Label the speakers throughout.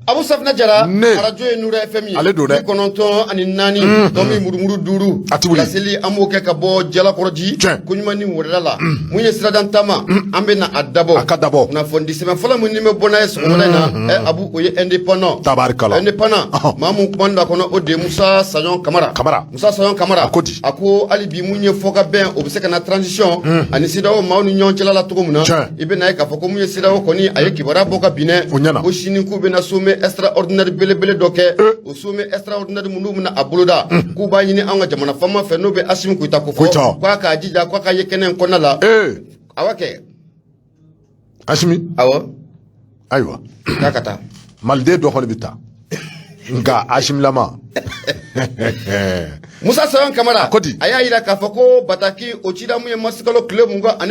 Speaker 1: Abu Safinɛ Jara
Speaker 2: Ne.
Speaker 1: Arajo ye Nura FM ye
Speaker 2: Ale don dɛ.
Speaker 1: 94 tɔmi murumuru 5.
Speaker 2: A ti wuli.
Speaker 1: Laseli an b'o kɛ ka bɔ Jalakɔrɔji.
Speaker 2: Tiɲɛ.
Speaker 1: Koɲuman ni wɛrɛda la. Mun ye siradan taama an bɛ na a dabɔ.
Speaker 2: A ka dabɔ.
Speaker 1: Kunnafoni sɛbɛn fɔlɔ min ni bɛ bɔ n'a ye sɔgɔmada in na ɛ Abu, o ye Indépendant.
Speaker 2: Tabarikala.
Speaker 1: Indépendant. Maa mun kuma da kɔnɔ, o de ye Musa Saɲɔn Kamara.
Speaker 2: Kamara.
Speaker 1: Musa Saɲɔn Kamara.
Speaker 2: A ko di?
Speaker 1: A ko hali bi mun ye fɔ ka bɛn, o bɛ se ka na transition ani CEDEAO maaw ni ɲɔgɔn cɛla la cogo min na. I bɛ na ye k'a fɔ ko mun ye CEDEAO kɔni, a ye kibaruya bɔ ka bin dɛ.
Speaker 2: O ɲɛna.
Speaker 1: Ko sini k'u bɛna sommet extraordinaire belebele dɔ kɛ. O sommet extraordinaire mun n'u bɛna a boloda, k'u b'a ɲini an ka jamana faama fɛ, n'o bɛ Asimi Goyita ko fɔ.
Speaker 2: Goyita.
Speaker 1: K'a k'a jija k'a ka ye kɛnɛ in kɔnɔna la. Awa kɛ.
Speaker 2: Asimi.
Speaker 1: Awɔ.
Speaker 2: Ayiwa.
Speaker 1: K'a ka taa.
Speaker 2: Maliden dɔ kɔni bɛ taa. Nka Asimilama.
Speaker 1: Musa Sayon Kamara.
Speaker 2: A ko di?
Speaker 1: A y'a yira k'a fɔ ko bataki o cida mun ye marisikalo tile 22, an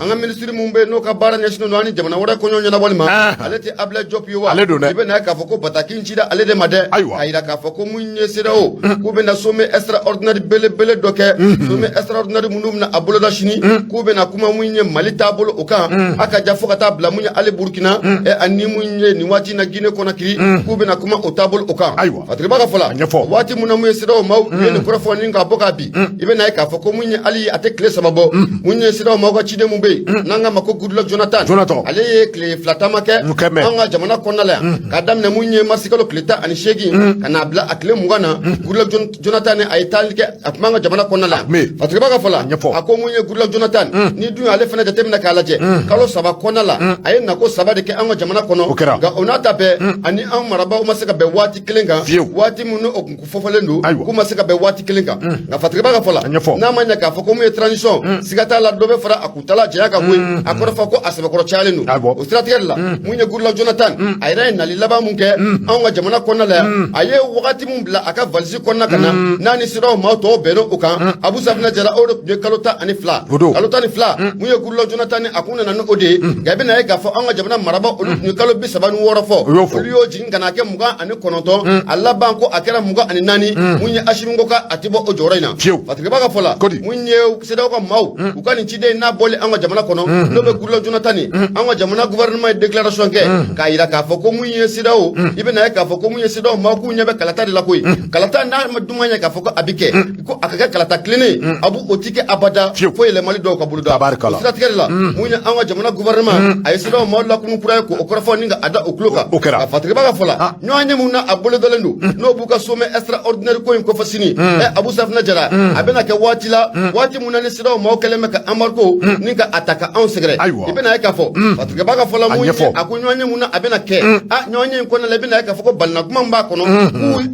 Speaker 1: ka minisiri mun bɛ yen n'o ka baara ɲɛsinnen don ani jamana wɛrɛ kɔɲɔ ɲɛnabɔli ma, ale tɛ Ablaye Diop ye wa?
Speaker 2: Ale don dɛ.
Speaker 1: I bɛ na ye k'a fɔ ko bataki in cida ale de ma dɛ.
Speaker 2: Ayiwa.
Speaker 1: A yira k'a fɔ ko mun ye CEDEAO, k'u bɛna sommet extraordinaire belebele dɔ kɛ, sommet extraordinaire minnu bɛna a boloda sini, k'u bɛna kuma mun ye Mali taabolo o kan, a ka ja fo ka taa bila mun ye ale Burukina ani mun ye nin waati in na Guinée Conakry, k'u bɛna kuma o taabolo o kan.
Speaker 2: Ayiwa.
Speaker 1: Fatiriba ka fɔ la.
Speaker 2: A ɲɛfɔ.
Speaker 1: Waati mun na mun ye CEDEAO maaw u ye nin kɔrɔfɔ ni k'a bɔ k'a bin, i bɛ na ye k'a fɔ ko mun ye hali a tɛ tile 3 bɔ, mun ye CEDEAO maaw ka ciden mun bɛ yen n'an k'a ma ko Goodluck Jonathan.
Speaker 2: Jonathan.
Speaker 1: Ale ye tile 2 taama kɛ
Speaker 2: Mun kɛ mɛ?
Speaker 1: an ka jamana kɔnɔna la yan, k'a daminɛ mun ye marisikalo tile 18 ka n'a bila a tile 20 na. Goodluck Jonathan a ye taali kɛ, a tun b'an ka jamana kɔnɔna la yan.
Speaker 2: Mais.
Speaker 1: Fatiriba ka fɔ la.
Speaker 2: A ɲɛfɔ.
Speaker 1: A ko mun ye Goodluck Jonathan ni dun y'ale fana jateminɛ k'a lajɛ, kalo 3 kɔnɔna la, a ye nako 3 de kɛ an ka jamana kɔnɔ.
Speaker 2: O kɛra.
Speaker 1: Nka o n'a ta bɛɛ, ani an marabaaw ma se ka bɛn waati kelen kan.
Speaker 2: Fiyewu.
Speaker 1: Waati min o kun fɔfɔlen don,
Speaker 2: Ayiwa.
Speaker 1: k'u ma se ka bɛn waati kelen kan. Nka Fatiriba ka fɔ la,
Speaker 2: A ɲɛfɔ.
Speaker 1: n'a ma ɲɛ k'a fɔ ko mun ye transition, siga t'a la dɔ bɛ fara a kuntala janya kan koyi. A kɔrɔ fɔ ko a sɛbɛkɔrɔ cayalen don.
Speaker 2: Awɔ.
Speaker 1: O siratigɛ de la, mun ye Goodluck Jonathan, a yɛrɛ ye nali laban mun kɛ anw ka jamana kɔnɔna la yan, a ye wagati mun bila a ka valise kɔnɔna ka na n'a ni CEDEAO maaw tɔw bɛnna o kan, Abu Safinɛ Jara, o de tun ye kalo 12.
Speaker 2: O don.
Speaker 1: Kalo 12, mun ye Goodluck Jonathan, a kun nana ni o de ye. Nka i bɛna ye k'a fɔ an ka jamana marabaaw, olu tun ye kalo 36 fɔ.
Speaker 2: O y'o fɔ.
Speaker 1: Olu y'o jigin ka n'a kɛ 29, a laban ko a kɛra 24. Mun ye Asimi ko k'a tɛ bɔ o jɔyɔrɔ in na.
Speaker 2: Fiyewu.
Speaker 1: Fatiriba ka fɔ la.
Speaker 2: Ko di?
Speaker 1: Mun ye CEDEAO ka maaw u ka nin ciden n'a bɔli an ka jamana kɔnɔ, n'o bɛ Goodluck Jonathan ye, an ka jamana gouvernement ye déclaration kɛ k'a yira k'a fɔ ko mun ye CEDEAO, i bɛna ye k'a fɔ ko mun ye CEDEAO maaw k'u ɲɛ bɛ kalata de la koyi. Kalata n'a ma dun ma ɲɛ k'a fɔ ko a bɛ kɛ, ko a ka kɛ kalata tilennen, a b'o o ti kɛ abada.
Speaker 2: Fiyewu.
Speaker 1: Fo yɛlɛmali dɔw ka boloda.
Speaker 2: Tabarikala.
Speaker 1: O siratigɛ de la, mun ye an ka jamana gouvernement, a ye CEDEAO maaw lakunu kura ye k'o kɔrɔfɔ ni ka a da o tulo kan.
Speaker 2: O kɛra.
Speaker 1: Ka Fatiriba ka fɔ la, ɲɔgɔn ye mun na a bolodalen don, n'o b'u ka sommet extraordinaire ko in kɔfɛ sini, ɛ Abu Safinɛ Jara, a bɛna kɛ waati la, waati mun na ni CEDEAO maaw kɛlen bɛ ka embargo ni ka a ta ka anw sɛgɛrɛ.
Speaker 2: Ayiwa.
Speaker 1: I bɛna ye k'a fɔ Fatiriba ka fɔ la,
Speaker 2: A
Speaker 1: mun ye
Speaker 2: ɲɛfɔ.
Speaker 1: a ko ɲɔgɔn ye mun na a bɛna kɛ, a ɲɔgɔn ye in kɔnɔna la, i bɛna ye k'a fɔ ko balina kuma min b'a kɔnɔ,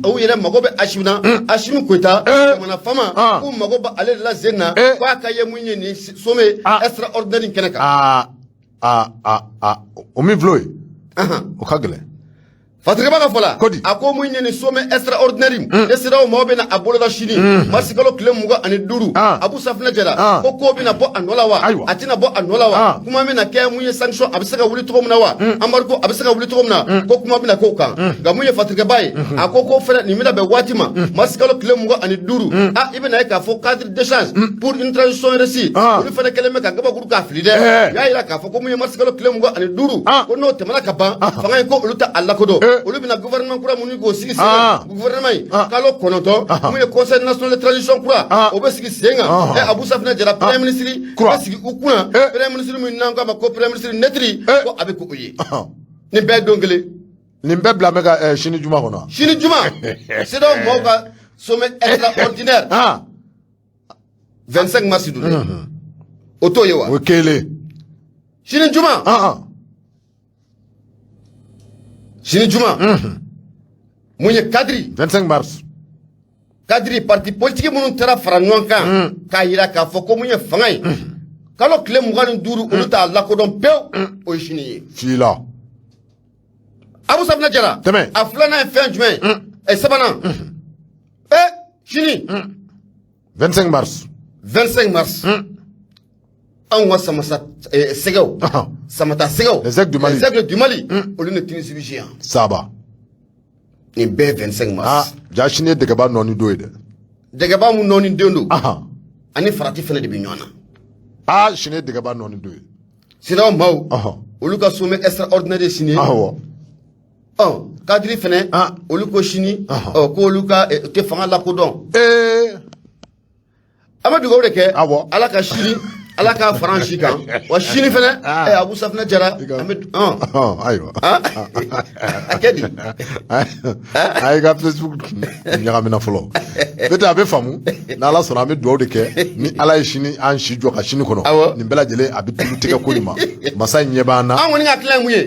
Speaker 1: k'u u yɛrɛ mago bɛ Asimi na, Asimi Goyita, jamana faama, k'u mago bɛ ale de la zen na, k'a ka ye mun ye nin sommet extraordinaire in kɛnɛ kan.
Speaker 2: Aa aa aa aa, o min filɛ o ye, o ka gɛlɛn.
Speaker 1: Fatiriba ka fɔ la.
Speaker 2: Ko di?
Speaker 1: A ko mun ye nin sommet extraordinaire ne CEDEAO maaw bɛna a boloda sini marisikalo tile 25, Abu Safinɛ Jara, ko bɛna bɔ a nɔ la wa?
Speaker 2: Ayiwa.
Speaker 1: A tɛna bɔ a nɔ la wa? Kuma bɛna kɛ mun ye sanction a bɛ se ka wuli cogo min na wa? Embargo a bɛ se ka wuli cogo min na? Ko kuma bɛna k'o kan. Nka mun ye Fatirikɛba ye, a ko fɛnɛ nin bɛna bɛn waati ma marisikalo tile 25, a i bɛna ye k'a fɔ cadre d'échange pour une transition réussie, olu fɛnɛ kɛlen bɛ ka gabakuru k'a fili dɛ. U y'a yira k'a fɔ ko mun ye marisikalo tile 25, ko n'o tɛmɛna ka ban, fanga in ko olu ta a lakodɔn. Olu bɛna gouvernement kura mun k'o sigi sen kan, gouvernement in kalo 9, mun ye Conseil national de transition kura, o bɛ sigi sen kan. Ɛ Abu Safinɛ Jara, premier ministre
Speaker 2: Kura.
Speaker 1: bɛ sigi u kunna, premier ministre min n'an k'a ma ko premier ministre neutre, ko a bɛ k'o ye. Nin bɛɛ ye don kelen.
Speaker 2: Nin bɛɛ bila bɛ ka sini juma kɔnɔ.
Speaker 1: Sini juma, CEDEAO maaw ka sommet extraordinaire, 25 mars don dɛ, o t'o ye wa?
Speaker 2: O ye kelen.
Speaker 1: Sini juma. Sini juma, mun ye cadre
Speaker 2: 25 mars.
Speaker 1: Cadre parti politique minnu taara fara ɲɔgɔn kan k'a yira k'a fɔ ko mun ye fanga ye kalo tile 25, olu t'a lakodɔn pewu, o ye sini ye.
Speaker 2: Fila.
Speaker 1: Abu Safinɛ Jara.
Speaker 2: Tɛmɛ.
Speaker 1: A filanan ye fɛn jumɛn ye? Ɛ sabanan, ɛ sini
Speaker 2: 25 mars.
Speaker 1: 25 mars, anw ka samasa sɛgɛw, samata sɛgɛw.
Speaker 2: Les Aigles du Mali.
Speaker 1: Les Aigles du Mali, olu ni Tunisie bɛ yan.
Speaker 2: Saba.
Speaker 1: Nin bɛɛ 25 mars.
Speaker 2: Ja, sini ye dɛgɛba nɔɔni don ye dɛ.
Speaker 1: Dɛgɛba mun nɔɔni den don, ani farati fɛnɛ de bɛ ɲɔgɔn na.
Speaker 2: Aa, sini ye dɛgɛba nɔɔni don ye.
Speaker 1: CEDEAO maaw, olu ka sommet extraordinaire ye sini ye.
Speaker 2: Awɔ.
Speaker 1: Ɔ Cadre fɛnɛ, olu ko sini, ɔ, ko olu ka tɛ fanga lakodɔn. An bɛ dugawu de kɛ.
Speaker 2: Awɔ.
Speaker 1: Ala ka sini, Ala ka fara an si kan wa. Sini fɛnɛ, Abu Safinɛ Jara, an bɛ
Speaker 2: Ayiwa.
Speaker 1: A kɛ di?
Speaker 2: A ye ka Facebook ɲagamina fɔlɔ, n'o tɛ a bɛ faamu. N'Ala sɔnna, an bɛ dugawu de kɛ ni Ala ye sini an si jɔ ka sini kɔnɔ. Nin bɛɛ lajɛlen a bɛ tulu tigɛ ko nin ma, masa in ɲɛ b'an na.
Speaker 1: An kɔni ka tila ye mun ye?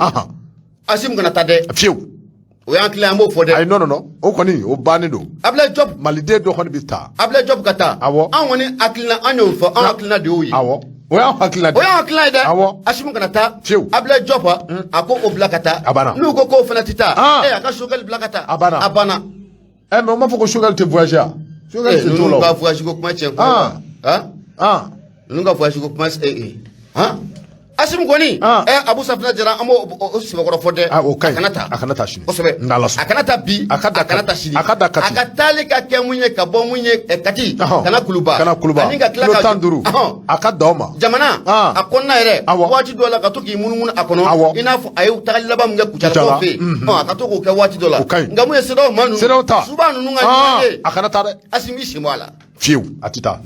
Speaker 1: Assimi kana taa dɛ.
Speaker 2: Fiyewu.
Speaker 1: O y'an tila, an b'o fɔ dɛ.
Speaker 2: Ayi, non, non, non, o kɔni o bannen don.
Speaker 1: Abdoulaye Diop.
Speaker 2: Maliden dɔ kɔni bɛ taa.
Speaker 1: Abdoulaye Diop ka taa. An kɔni hakilina, an y'o fɔ, an hakilina de y'o ye.
Speaker 2: Awɔ, o y'an hakilina de.
Speaker 1: O y'an hakilina ye dɛ. Assimi kana taa.
Speaker 2: Fiyewu.
Speaker 1: Abdoulaye Diop, a ko o bila ka taa.
Speaker 2: A banna.
Speaker 1: N'u ko k'o fana tɛ taa, a ka Choguel bila ka taa.
Speaker 2: A banna.
Speaker 1: A banna.
Speaker 2: Ɛ, mais o m'a fɔ ko Choguel tɛ voyager wa? Choguel tɛ t'o la.
Speaker 1: Ninnu ka voyage ko kuma tiɲɛ kuma ye. Ninnu ka voyage ko kuma, han, Assimi kɔni, Abu Safinɛ Jara, an b'o o sɛbɛkɔrɔ fɔ dɛ.
Speaker 2: O ka ɲi.
Speaker 1: A kana taa.
Speaker 2: A kana taa sini.
Speaker 1: Kosɛbɛ.
Speaker 2: N'Ala sɔnna.
Speaker 1: A kana taa bi.
Speaker 2: A ka da
Speaker 1: A kana taa sini.
Speaker 2: A ka da Kati.
Speaker 1: A ka taali ka kɛ mun ye, ka bɔ mun ye, Kati ka na Kuluba.
Speaker 2: Ka na Kuluba.
Speaker 1: Ani ka tila
Speaker 2: kilo
Speaker 1: ka
Speaker 2: 15. A ka da o ma.
Speaker 1: Jamana a kɔnɔna yɛrɛ, waati dɔ la, ka to k'i munumunu a kɔnɔ. I n'a fɔ a ye tagali laban min kɛ Kucala fɛ yen, a ka to k'o kɛ waati dɔ la.
Speaker 2: O ka ɲi.
Speaker 1: Nka mun ye CEDEAO maa ninnu.
Speaker 2: CEDEAO ta.
Speaker 1: Suba ninnu ka ɲuman ye.
Speaker 2: A kana taa dɛ.
Speaker 1: Assimi, i sen bɔ a la.
Speaker 2: Fiyewu, a tɛ taa.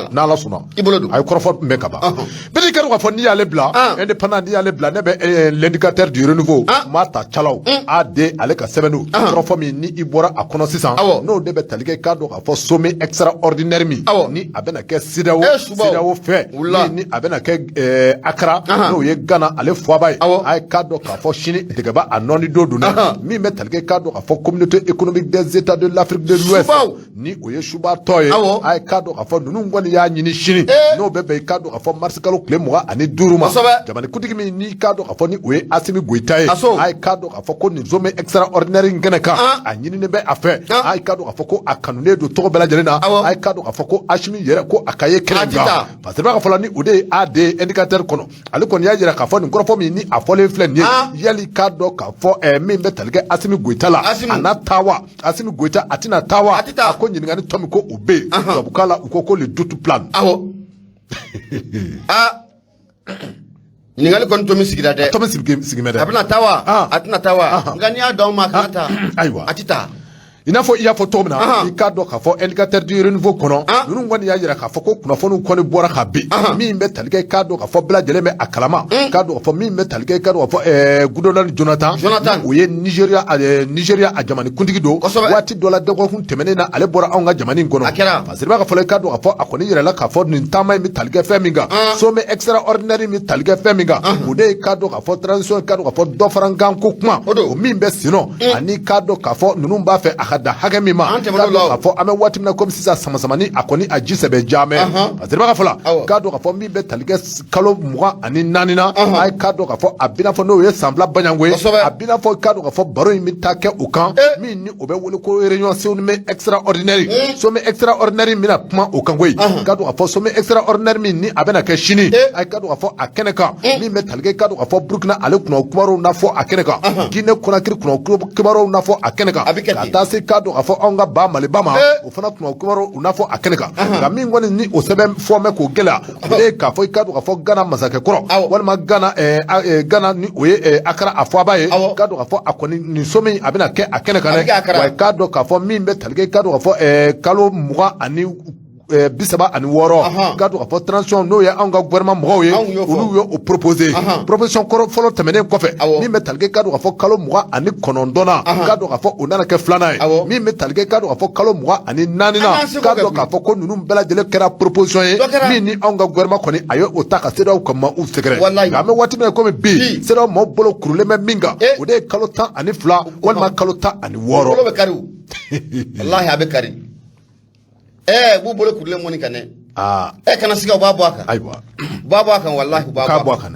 Speaker 2: N'Ala sɔnna.
Speaker 1: I bolo don.
Speaker 2: A ye kɔrɔfɔ mɛn ka ban. Bɛɛ kɛra k'a fɔ n'i y'ale bila indépendant, n'i y'ale bila, ne bɛ L'Indicateur du Renouveau maa ta calaw AD, ale ka sɛbɛn don. Kɔrɔfɔ min ni i bɔra a kɔnɔ sisan, n'o de bɛ tali kɛ, k'a dɔn k'a fɔ sommet extraordinaire min ni a bɛna kɛ CEDEAO CEDEAO fɛ, ni a bɛna kɛ Accra, n'o ye Ghana ale faaba ye. A ye k'a dɔn k'a fɔ sini dɛgɛba a nɔɔni don dun dɛ, min bɛ tali kɛ, k'a dɔn k'a fɔ Communauté économique des États de l'Afrique de l'Ouest, ni o ye suba tɔ ye. A ye k'a dɔn k'a fɔ ninnu kɔni y'a ɲini sini, n'o bɛ bɛn, i k'a dɔn k'a fɔ marisi kalo tile 25 ma. Jamanakuntigi min n'i k'a dɔn k'a fɔ ni o ye Assimi Goïta ye, a ye k'a dɔn k'a fɔ ko nin sommet extraordinaire in kɛnɛ kan, a ɲininen bɛ a fɛ. A ye k'a dɔn k'a fɔ ko a kanunen don tɔgɔ bɛɛ lajɛlen na. A ye k'a dɔn k'a fɔ ko Assimi yɛrɛ ko a ka ye kɛnɛ kan, parce que b'a fɔ la ni o de ye AD Indicateur kɔnɔ, ale kɔni y'a jira k'a fɔ nin kɔrɔfɔ min ni a fɔlen filɛ nin ye, yali k'a dɔn k'a fɔ min bɛ tali kɛ Assimi Goïta la, a na taa wa? Assimi Goïta a tɛna taa wa? A ko ɲininkali tɔ min ko o bɛ yen, tubabukan la u ko ko le doute plane.
Speaker 1: Awɔ, aa, ɲininkali kɔni to min sigira dɛ.
Speaker 2: A tɔ min sigi mɛ dɛ.
Speaker 1: A bɛna taa wa, a tɛna taa wa? Nka n'i y'a d'aw ma, a kana taa.
Speaker 2: Ayiwa.
Speaker 1: A tɛ taa.
Speaker 2: I n'a fɔ i y'a fɔ cogo min na, i k'a dɔn k'a fɔ Indicateur du Renouveau kɔnɔ, ninnu kɔni y'a jira k'a fɔ ko kunnafoniw kɔni bɔra ka bin, min bɛ tali kɛ, k'a dɔn k'a fɔ bɛɛ lajɛlen bɛ a kalama, k'a dɔn k'a fɔ min bɛ tali kɛ, k'a dɔn k'a fɔ Goodluck Jonathan, o ye Nigeria Nigeria a jamanakuntigi don. Waati dɔ la, dɔgɔkun tɛmɛnen na, ale bɔra anw ka jamana in kɔnɔ. Parce que b'a fɔ, i k'a dɔn k'a fɔ a kɔni yirala k'a fɔ nin taama in bɛ tali kɛ fɛn min kan, sommet extraordinaire in bɛ tali kɛ fɛn min kan, o de ye k'a dɔn k'a fɔ transition, k'a dɔn k'a fɔ dɔ fara n kan ko kuma, o min bɛ sen nɔ, ani k'a dɔn k'a fɔ ninnu b'a fɛ a ka dan hakɛ min ma. K'a dɔn k'a fɔ an bɛ waati min na komi sisan, samasamani a kɔni a ji sɛbɛ jaamɛ. Parce que b'a fɔ la, k'a dɔn k'a fɔ min bɛ tali kɛ kalo 24 na, a ye k'a dɔn k'a fɔ a bɛna fɔ n'o ye san 2 baɲanko ye, a bɛna fɔ k'a dɔn k'a fɔ baro in bɛ taa kɛ o kan, min ni o bɛ wele ko réunion sommet extraordinaire. Sommet extraordinaire in bɛna kuma o kan koyi. K'a dɔn k'a fɔ sommet extraordinaire min ni a bɛna kɛ sini, a ye k'a dɔn k'a fɔ a kɛnɛ kan, min bɛ tali kɛ, k'a dɔn k'a fɔ Burukina ale kunna kibaruw na fɔ a kɛnɛ kan, Guinée Conakry kunna kibaruw na fɔ a kɛnɛ kan, ka taa se k'a dɔn k'a fɔ anw ka ba Maliba ma, o fana kunna kibaruw na fɔ a kɛnɛ kan. Nka min kɔni ni o sɛbɛn fɔ mɛn k'o gɛlɛya, o de ye k'a fɔ i k'a dɔn k'a fɔ Ghana masakɛ kɔrɔ, walima Ghana Ghana ni o ye Accra a faaba ye, k'a dɔn k'a fɔ a kɔni nin sommet a bɛna kɛ a kɛnɛ kan dɛ. Wa k'a dɔn k'a fɔ min bɛ tali kɛ, k'a dɔn k'a fɔ kalo mugan ani 36, k'a dɔn k'a fɔ transition, n'o ye anw ka gouvernement mɔgɔw ye, olu ye o proposé. Proposition kɔrɔ fɔlɔ tɛmɛnen kɔfɛ, min bɛ tali kɛ, k'a dɔn k'a fɔ kalo 29 na, k'a dɔn k'a fɔ o nana kɛ filanan ye, min bɛ tali kɛ, k'a dɔn k'a fɔ kalo 24 na, k'a dɔn k'a fɔ ko ninnu bɛɛ lajɛlen kɛra proposition ye, min ni anw ka gouvernement kɔni a ye o ta ka CEDEAO ka maaw sɛgɛrɛ. Nka an bɛ waati min na komi bi, CEDEAO maaw bolo kurulen bɛ min kan, o de ye kalo 12 walima kalo 16.
Speaker 1: Bolo bɛ kari o, walahi a bɛ kari. B'u bolo kurulen mɔni kan dɛ. Kana siga, u b'a bɔ a kan.
Speaker 2: Ayiwa.
Speaker 1: U b'a bɔ a kan, walahi u b'a
Speaker 2: bɔ a kan.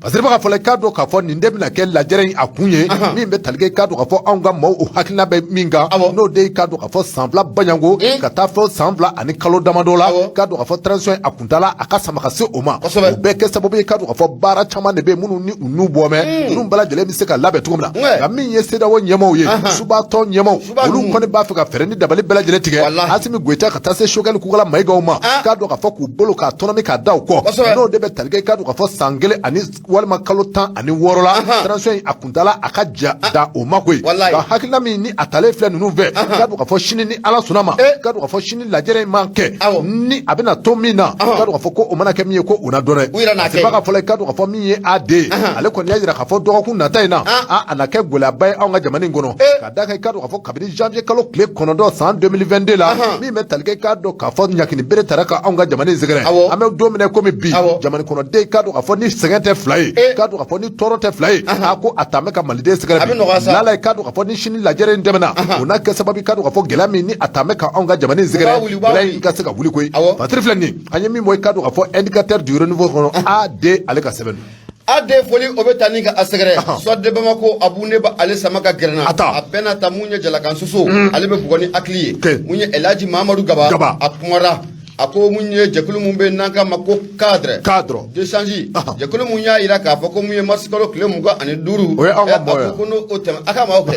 Speaker 2: Parce que b'a fɔ k'a dɔn k'a fɔ nin de bɛna kɛ lajɛrɛ in a kun ye, min bɛ tali kɛ, k'a dɔn k'a fɔ anw ka maaw o hakilina bɛ min kan, n'o de ye k'a dɔn k'a fɔ san 2 baɲanko ka taa fɔ san 2 ani kalo damadɔ la, k'a dɔn k'a fɔ transition a kuntala a ka sama ka se o ma. O bɛɛ kɛ sababu ye k'a dɔn k'a fɔ baara caman de bɛ yen minnu ni u n'u bɔ mɛ, ninnu bɛɛ lajɛlen bɛ se ka labɛn cogo min na. Nka min ye CEDEAO ɲɛmaaw ye, subatɔn ɲɛmaaw, olu kɔni b'a fɛ ka fɛɛrɛ ni dabali bɛɛ lajɛlen tigɛ Assimi Goïta ka taa se Choguel Kokalla Maïgaw ma, k'a dɔn k'a fɔ k'u bolo k'a tɔnɔmi k'a da u kɔ. N'o N'o de bɛ tali kɛ, i k'a dɔn k'a fɔ san 1 ani walima kalo 16 la, transition in a kuntala a ka ja da o ma koyi. Nka hakilina min ni a talen filɛ ninnu fɛ, i k'a dɔn k'a fɔ sini ni Ala sɔnna ma, i k'a dɔn k'a fɔ sini lajɛrɛ in man kɛ ni a bɛna to min na, i k'a dɔn k'a fɔ ko o mana kɛ min ye, ko o na dɔn dɛ. Seba ka fɔ la, i k'a dɔn k'a fɔ min ye AD ye, ale kɔni y'a jira k'a fɔ dɔgɔkun nata in na, a na kɛ gɛlɛyaba ye anw ka jamana in kɔnɔ, ka d'a kan i k'a dɔn k'a fɔ kabini janvier kalo tile 9 san 2022 la, min bɛ tali kɛ, i k'a dɔn k'a fɔ ɲakini bere tara ka anw ka jamana in sɛgɛrɛ. An bɛ don min na komi bi, jamana kɔnɔden, i k'a dɔn k'a fɔ ni sɛgɛn tɛ fila ye, i k'a dɔn k'a fɔ ni tɔɔrɔ tɛ fila ye, a ko a tun bɛ ka maliden sɛgɛrɛ bi. Lala, i k'a dɔn k'a fɔ ni sini lajɛrɛ in tɛmɛna, o na kɛ sababu, i k'a dɔn k'a fɔ gɛlɛya min ni a tun bɛ ka anw ka jamana in sɛgɛrɛ, gɛlɛya in ka se ka wuli koyi. Patiri filɛ nin ye, an ye min bɔ, i k'a dɔn k'a fɔ Indicateur du Renouveau kɔnɔ, AD ale ka sɛbɛn don.
Speaker 1: AD foli o bɛ taa ni ka a sɛgɛrɛ soit de Bamako, Abu ne ba ale sama ka gɛrɛna a bɛɛ n'a ta. Mun ye jalakan soso, ale bɛ bugɔ ni hakili ye. Mun ye Elhaji Mamadu Gaba, a kumara, a ko mun ye jɛkulu mun bɛ n'an k'a ma ko cadre
Speaker 2: cadre
Speaker 1: d'échange, jɛkulu mun y'a jira k'a fɔ ko mun ye mars kalo tile 25.
Speaker 2: O ye anw ka mɔgɔ ye.
Speaker 1: A ko ko n'o tɛmɛ, a ka maaw kɛ,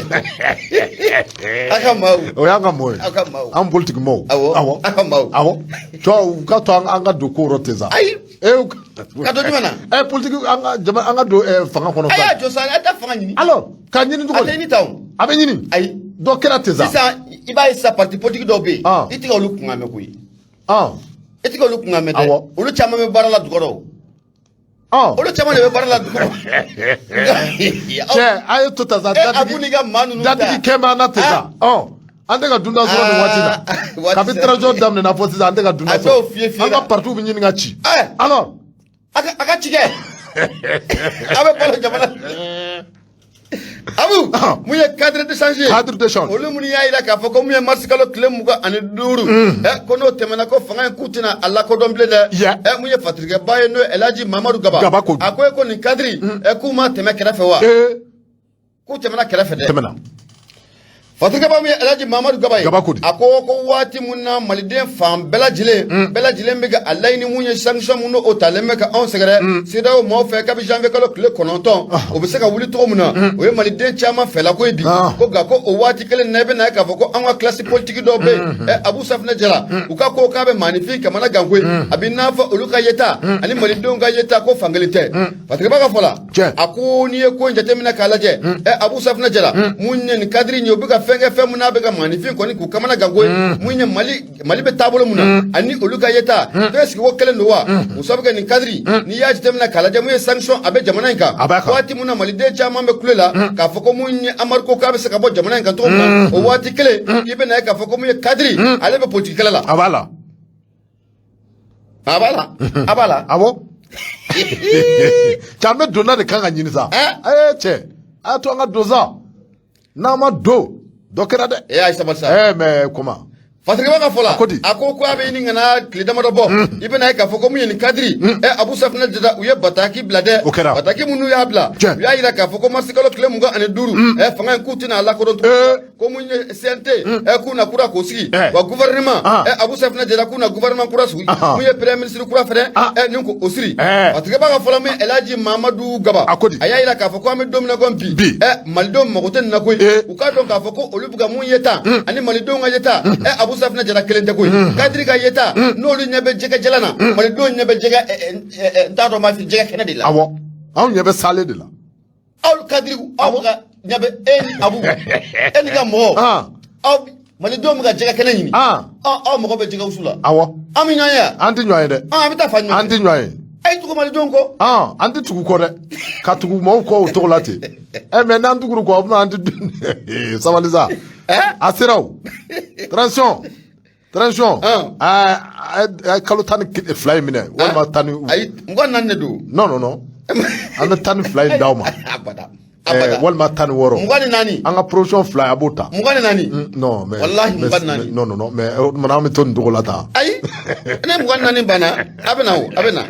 Speaker 1: a ka maaw.
Speaker 2: O y'an ka mɔgɔ ye.
Speaker 1: Aw ka maaw.
Speaker 2: An politiki maaw.
Speaker 1: Awɔ, a ka maaw.
Speaker 2: Awɔ, cɔ u ka to an ka don ko yɔrɔ ten sa.
Speaker 1: Ayi, ka don jumɛn na?
Speaker 2: Politiki, an ka jama, an ka don fanga kɔnɔ.
Speaker 1: A y'a jɔ sa, a tɛ fanga ɲini.
Speaker 2: Alors ka ɲini cogo
Speaker 1: A tɛ ɲini tan o.
Speaker 2: A bɛ ɲini.
Speaker 1: Ayi.
Speaker 2: Dɔ kɛra ten sa.
Speaker 1: Sisan i b'a ye sisan, parti politique dɔw bɛ yen, i tɛ ka olu kunkan mɛn koyi. I tɛ ka olu kunkan mɛn dɛ. Olu caman bɛ baara la dukɔrɔ. Olu caman de bɛ baara la dukɔrɔ.
Speaker 2: Cɛ, a ye to ta sa.
Speaker 1: Abu n'i ka maa ninnu
Speaker 2: ta. Datigi kɛ bɛ an na ten sa. An tɛ ka dunda sɔrɔ nin waati la. Kabi transition daminɛna fo sisan, an tɛ ka dunda sɔrɔ. An ka partiw bɛ ɲini ka ci. Alors.
Speaker 1: A ka ci kɛ. A bɛ balo jamana. Abu, mun ye cadre d'échange ye?
Speaker 2: Cadre d'échange.
Speaker 1: Olu minnu y'a jira k'a fɔ ko mun ye mars kalo tile 25. Ko n'o tɛmɛna, ko fanga in k'u tɛna a lakodɔn bilen dɛ. Mun ye fatirikɛba ye, n'o ye Elhaji Mamadu Gaba.
Speaker 2: Gaba ko.
Speaker 1: A ko ko nin cadre, k'u ma tɛmɛ kɛrɛfɛ wa? K'u tɛmɛna kɛrɛfɛ dɛ.
Speaker 2: Tɛmɛna.
Speaker 1: Fatirikɛba min ye Elhaji Mamadu Gaba ye.
Speaker 2: Gaba ko di.
Speaker 1: A ko ko waati mun na maliden fan bɛɛ lajɛlen bɛ ka a laɲini mun ye sanction mun n'o talen bɛ ka anw sɛgɛrɛ CEDEAO maaw fɛ kabi janvier kalo tile 9, o bɛ se ka wuli cogo min na, o ye maliden caman fɛlako ye bi. Ko nka ko o waati kelen na, i bɛ na ye k'a fɔ ko an ka classe politique dɔw bɛ yen, Abu Safinɛ Jara, u ka ko k'a bɛ maaninfin kamana gan koyi. A bɛ n'a fɔ olu ka yeta ani malidenw ka yeta ko fankelen tɛ. Fatirikɛba ka fɔ la, a ko n'i ye ko in jateminɛ k'a lajɛ, Abu Safinɛ Jara, mun ye nin cadre in ye, u bɛ ka fɛn kɛ, fɛn mun n'a bɛ ka maaninfin kɔni k'u kamana gan koyi. Mun ye Mali bɛ taabolo mun na ani olu ka yeta, ko est-ce que ko kelen don wa? O sababu kɛ nin cadre, n'i y'a jateminɛ k'a lajɛ, mun ye sanction a bɛ jamana in kan, waati mun na maliden caman bɛ kule la k'a fɔ ko mun ye embargo k'a bɛ se ka bɔ jamana in kan cogo min na, o waati kelen i bɛ na ye k'a fɔ ko mun ye cadre, ale bɛ politique kɛlɛ la.
Speaker 2: A b'a la.
Speaker 1: A b'a la, a b'a la.
Speaker 2: Awɔ, cɛ, an bɛ donna de kan ka ɲini sa. Cɛ, a y'a to an ka don sa. N'an ma don, dɔ kɛra dɛ.
Speaker 1: E y'a sabali sa.
Speaker 2: Mais comment?
Speaker 1: Fatirikɛba ka fɔ la,
Speaker 2: ko di?
Speaker 1: A ko a bɛ ɲini ka na tile damadɔ bɔ, i bɛna ye k'a fɔ ko mun ye nin cadre, Abu Safinɛ Jara, u ye bataki bila dɛ.
Speaker 2: O kɛra.
Speaker 1: Bataki minnu y'a bila, u y'a jira k'a fɔ ko mars kalo tile 25, fanga in k'u tɛna a lakodɔn tugun, ko mun ye CNT, k'u na kura k'o sigi, wa gouvernement, Abu Safinɛ Jara, k'u na gouvernement kura sigi, mun ye premier ministre kura fɛnɛ, nin k'o siri. Fatirikɛba ka fɔ la, mun ye Elhaji Mamadu Gaba,
Speaker 2: a ko di?
Speaker 1: A y'a jira k'a fɔ ko an bɛ don min na komi bi, malidenw mago tɛ nin na koyi. U k'a dɔn k'a fɔ ko olu bɛ ka mun ye tan ani malidenw ka yeta, Abu Safinɛ Jara, kelen tɛ koyi. Cadre ka yeta, n'olu ɲɛ bɛ jɛgɛ jalan na, malidenw ɲɛ bɛ jɛgɛ, n t'a dɔn n b'a fɔ jɛgɛ kɛnɛ de la.
Speaker 2: Awɔ, anw ɲɛ bɛ sale de la.
Speaker 1: Aw cadre, aw ka ɲɛ bɛ, e ni Abu, e ni ka mɔgɔw, aw malidenw bɛ ka jɛgɛ kɛnɛ ɲini, aw mago bɛ jɛgɛ wusu la.
Speaker 2: Awɔ.
Speaker 1: An bɛ ɲɔgɔn ye.
Speaker 2: An tɛ ɲɔgɔn ye dɛ.
Speaker 1: An bɛ taa fa ɲɔgɔn.
Speaker 2: An tɛ ɲɔgɔn ye.
Speaker 1: A ye tugu malidenw kɔ.
Speaker 2: An tɛ tugu kɔ dɛ, ka tugu maaw kɔ o cogo la ten. Mais n'an tuguru kɔ, o bɛna an tɛ sabali sa. A sera o transition. A kalo 12 in minɛ walima tan ni.
Speaker 1: Ayi, 24 de don.
Speaker 2: Non, non, non, an bɛ 12 in d'aw ma.
Speaker 1: Abada.
Speaker 2: Walima 16.
Speaker 1: 24.
Speaker 2: An ka promotion fila, a b'o ta.
Speaker 1: 24.
Speaker 2: Non, mais.
Speaker 1: Walahi, 24.
Speaker 2: Non, non, non, mais o tuma an bɛ to nin cogo la tan.
Speaker 1: Ayi, ne 24 banna, a bɛ na o, a bɛ na.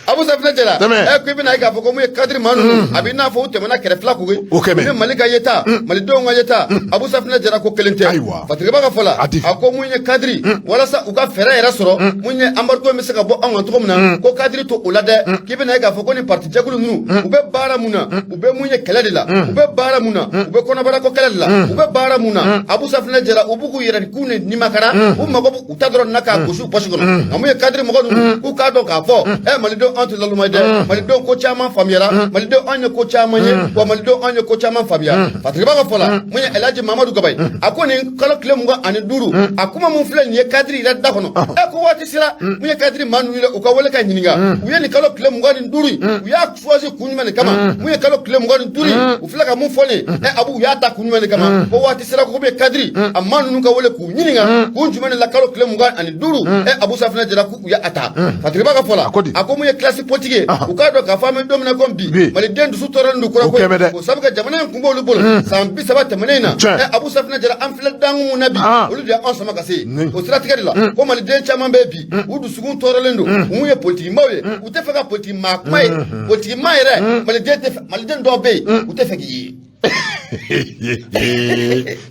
Speaker 1: Abu Safinɛ Jara
Speaker 2: Tɛmɛ.
Speaker 1: Ɛ, ko i bɛna ye k'a fɔ ko mun ye cadre maa ninnu, a bɛ i n'a fɔ u tɛmɛna kɛrɛ fila koyi.
Speaker 2: O kɛmɛ.
Speaker 1: U ni Mali ka yeta, malidenw ka yeta, Abu Safinɛ Jara ko kelen tɛ.
Speaker 2: Ayiwa.
Speaker 1: Fatigɛba ka fɔ la,
Speaker 2: A di.
Speaker 1: a ko mun ye cadre, walasa u ka fɛɛrɛ yɛrɛ sɔrɔ, mun ye embargo in bɛ se ka bɔ anw kan cogo min na, ko cadre to o la dɛ, k'i bɛna ye k'a fɔ ko ni parti jɛkulu ninnu, u bɛ baara mun na, u bɛ mun ye kɛlɛ de la, u bɛ baara mun na, u bɛ kɔnɔbara ko kɛlɛ de la, u bɛ baara mun na, Abu Safinɛ Jara, u b'u k'u yɛrɛ k'u ni nimakara, u mago b'u u ta dɔrɔn na k'a gosi u pɔsi kɔnɔ. Nka mun ye cadre mɔgɔ ninnu, k'u k'a dɔn k'a fɔ ɛ, malidenw, anw tɛ laluma ye dɛ, malidenw ko caman faamuyara, malidenw, anw ye ko caman ye wa, malidenw, anw ye ko caman faamuya. Fatigɛba ka fɔ la, mun ye Elhaji Mamadu Gabayi, a ko nin kalo tile 25, a kuma mun filɛ nin ye cadre yɛrɛ da kɔnɔ, ɛ, ko waati sera mun ye cadre maa ninnu yɛrɛ, u ka wele ka ɲininka u ye nin kalo tile 25 in, u y'a choisi kun jumɛn de kama? Mun ye kalo tile 25 in, u filɛ ka mun fɔ nin ye, ɛ, Abu, u y'a ta kun jumɛn de kama? Ko waati sera ko bɛ cadre a maa ninnu ka wele k'u ɲininka kun jumɛn de la kalo tile 25, ɛ, Abu Safinɛ Jara, k'u y'a ta. Fatigɛba ka fɔ la,
Speaker 2: A ko di?
Speaker 1: A ko mun ye classe politique ye, u k'a dɔn k'a fɔ an bɛ don min na komi bi, maliden dusu tɔɔrɔlen don kura
Speaker 2: O kɛmɛ dɛ.
Speaker 1: koyi, o sabu kɛ jamana in kun b'olu bolo san 30 tɛmɛnen in na.
Speaker 2: Tiɲɛ.
Speaker 1: Ɛ, Abu Safinɛ Jara, an filɛ dankun mun na bi, olu de y'anw sama ka se yen. O siratigɛ de la, ko maliden caman bɛ bi, u dusukun tɔɔrɔlen don, u mun ye politiki maaw ye, u tɛ fɛ ka politiki maa kuma ye, politiki maa yɛrɛ, maliden tɛ fɛ, maliden dɔw bɛ yen, u tɛ fɛ k'i ye.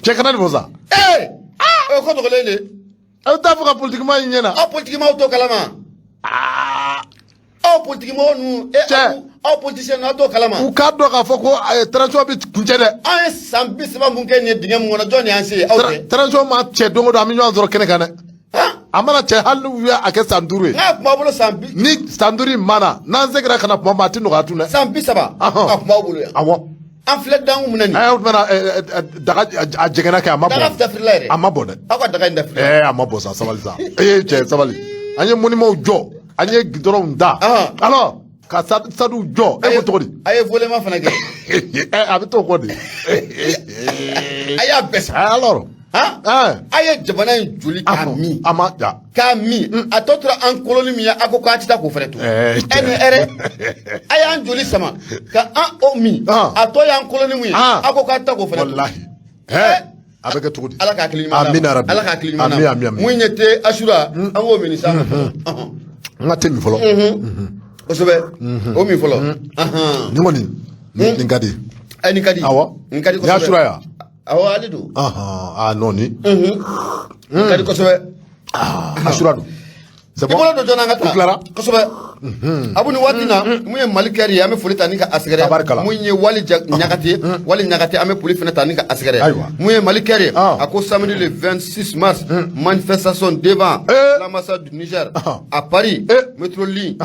Speaker 2: Cɛ, kana nin fɔ sa.
Speaker 1: Ee, o ye ko dogolen de.
Speaker 2: Aw t'a fɔ ka politiki maa in ɲɛna.
Speaker 1: Aw politiki maaw t'o kalama, aw politiki mɔgɔw ninnu, e,
Speaker 2: Cɛ.
Speaker 1: aw politicien ninnu, aw t'o kalama.
Speaker 2: U k'a dɔn k'a fɔ ko transition bɛ kuncɛ dɛ.
Speaker 1: An ye san 30 mun kɛ nin ye dingɛ mun kɔnɔ, jɔn de y'an se yen? Aw tɛ.
Speaker 2: Transition ma cɛ don o don, an bɛ ɲɔgɔn sɔrɔ kɛnɛ kan dɛ.
Speaker 1: Han.
Speaker 2: A mana cɛ, hali n'u y'a kɛ san 5 ye.
Speaker 1: N'a kun b'aw bolo san bi
Speaker 2: Ni san 5 in banna, n'an seginna ka na tuma min, a tɛ nɔgɔya tun dɛ.
Speaker 1: San 30, a kun b'aw bolo yan. An filɛ dankun mun na nin.
Speaker 2: Ɛ, o tuma na daga a jɛngɛnna kɛ, a ma
Speaker 1: Daga
Speaker 2: bɔ.
Speaker 1: dafirila yɛrɛ.
Speaker 2: A ma bɔ dɛ.
Speaker 1: Aw ka daga in dafirila.
Speaker 2: Ɛɛ, a ma bɔ sa, sabali sa. Ee cɛ, sabali, an ye monumentw jɔ, an ye goudronw da, alors ka stadew jɔ, e ko cogo di?
Speaker 1: A ye volement fana kɛ.
Speaker 2: Ɛ, a bɛ t'o kɔ de.
Speaker 1: A y'a bɛɛ san.
Speaker 2: Alors
Speaker 1: Han,
Speaker 2: ɛɛ
Speaker 1: a ye jamana in joli k'a min.
Speaker 2: A ma ja.
Speaker 1: K'a min, a tɔ tora an koloni min ye, a ko k'a tɛ taa k'o fɛnɛ to.
Speaker 2: Ɛɛ,
Speaker 1: ɛ, nin hɛrɛ, a y'an joli sama ka an o min, a tɔ y'an koloni mun ye, a ko k'a tɛ taa k'o fɛnɛ to.
Speaker 2: Walahi, ɛ, a bɛ kɛ cogo di?
Speaker 1: Ala k'a hakili ɲuman d'a ma.
Speaker 2: Amina rabi.
Speaker 1: Ala k'a hakili ɲuman d'a
Speaker 2: Ami,
Speaker 1: ma.
Speaker 2: ami, ami.
Speaker 1: Mun ye te asura, an k'o min sa.
Speaker 2: N ka te min fɔlɔ.
Speaker 1: Kosɛbɛ, o min fɔlɔ.
Speaker 2: Nin kɔni, nin ka di.
Speaker 1: Ɛ, nin ka di.
Speaker 2: Awɔ.
Speaker 1: Nin ka di
Speaker 2: Nin y'a
Speaker 1: kosɛbɛ.
Speaker 2: sura ya.
Speaker 1: Awɔ, ale don.
Speaker 2: Ah non, nin
Speaker 1: Nin ka di kosɛbɛ.
Speaker 2: asura don, c'est
Speaker 1: I
Speaker 2: bon.
Speaker 1: bolo don joona, an ka taa.
Speaker 2: U tilara.
Speaker 1: Kosɛbɛ. Abu, nin waati na, mun ye Mali kɛri ye, an bɛ foli ta ni ka a sɛgɛrɛ.
Speaker 2: Tabarikala.
Speaker 1: Mun ye Wali Ɲagate, Wali Ɲagate, an bɛ foli fana ta ni ka a sɛgɛrɛ.
Speaker 2: Ayiwa.
Speaker 1: Mun ye Mali kɛri ye, a ko samedi le 26 mars, manifestation devant l'ambassade du Niger à Paris, métro ligne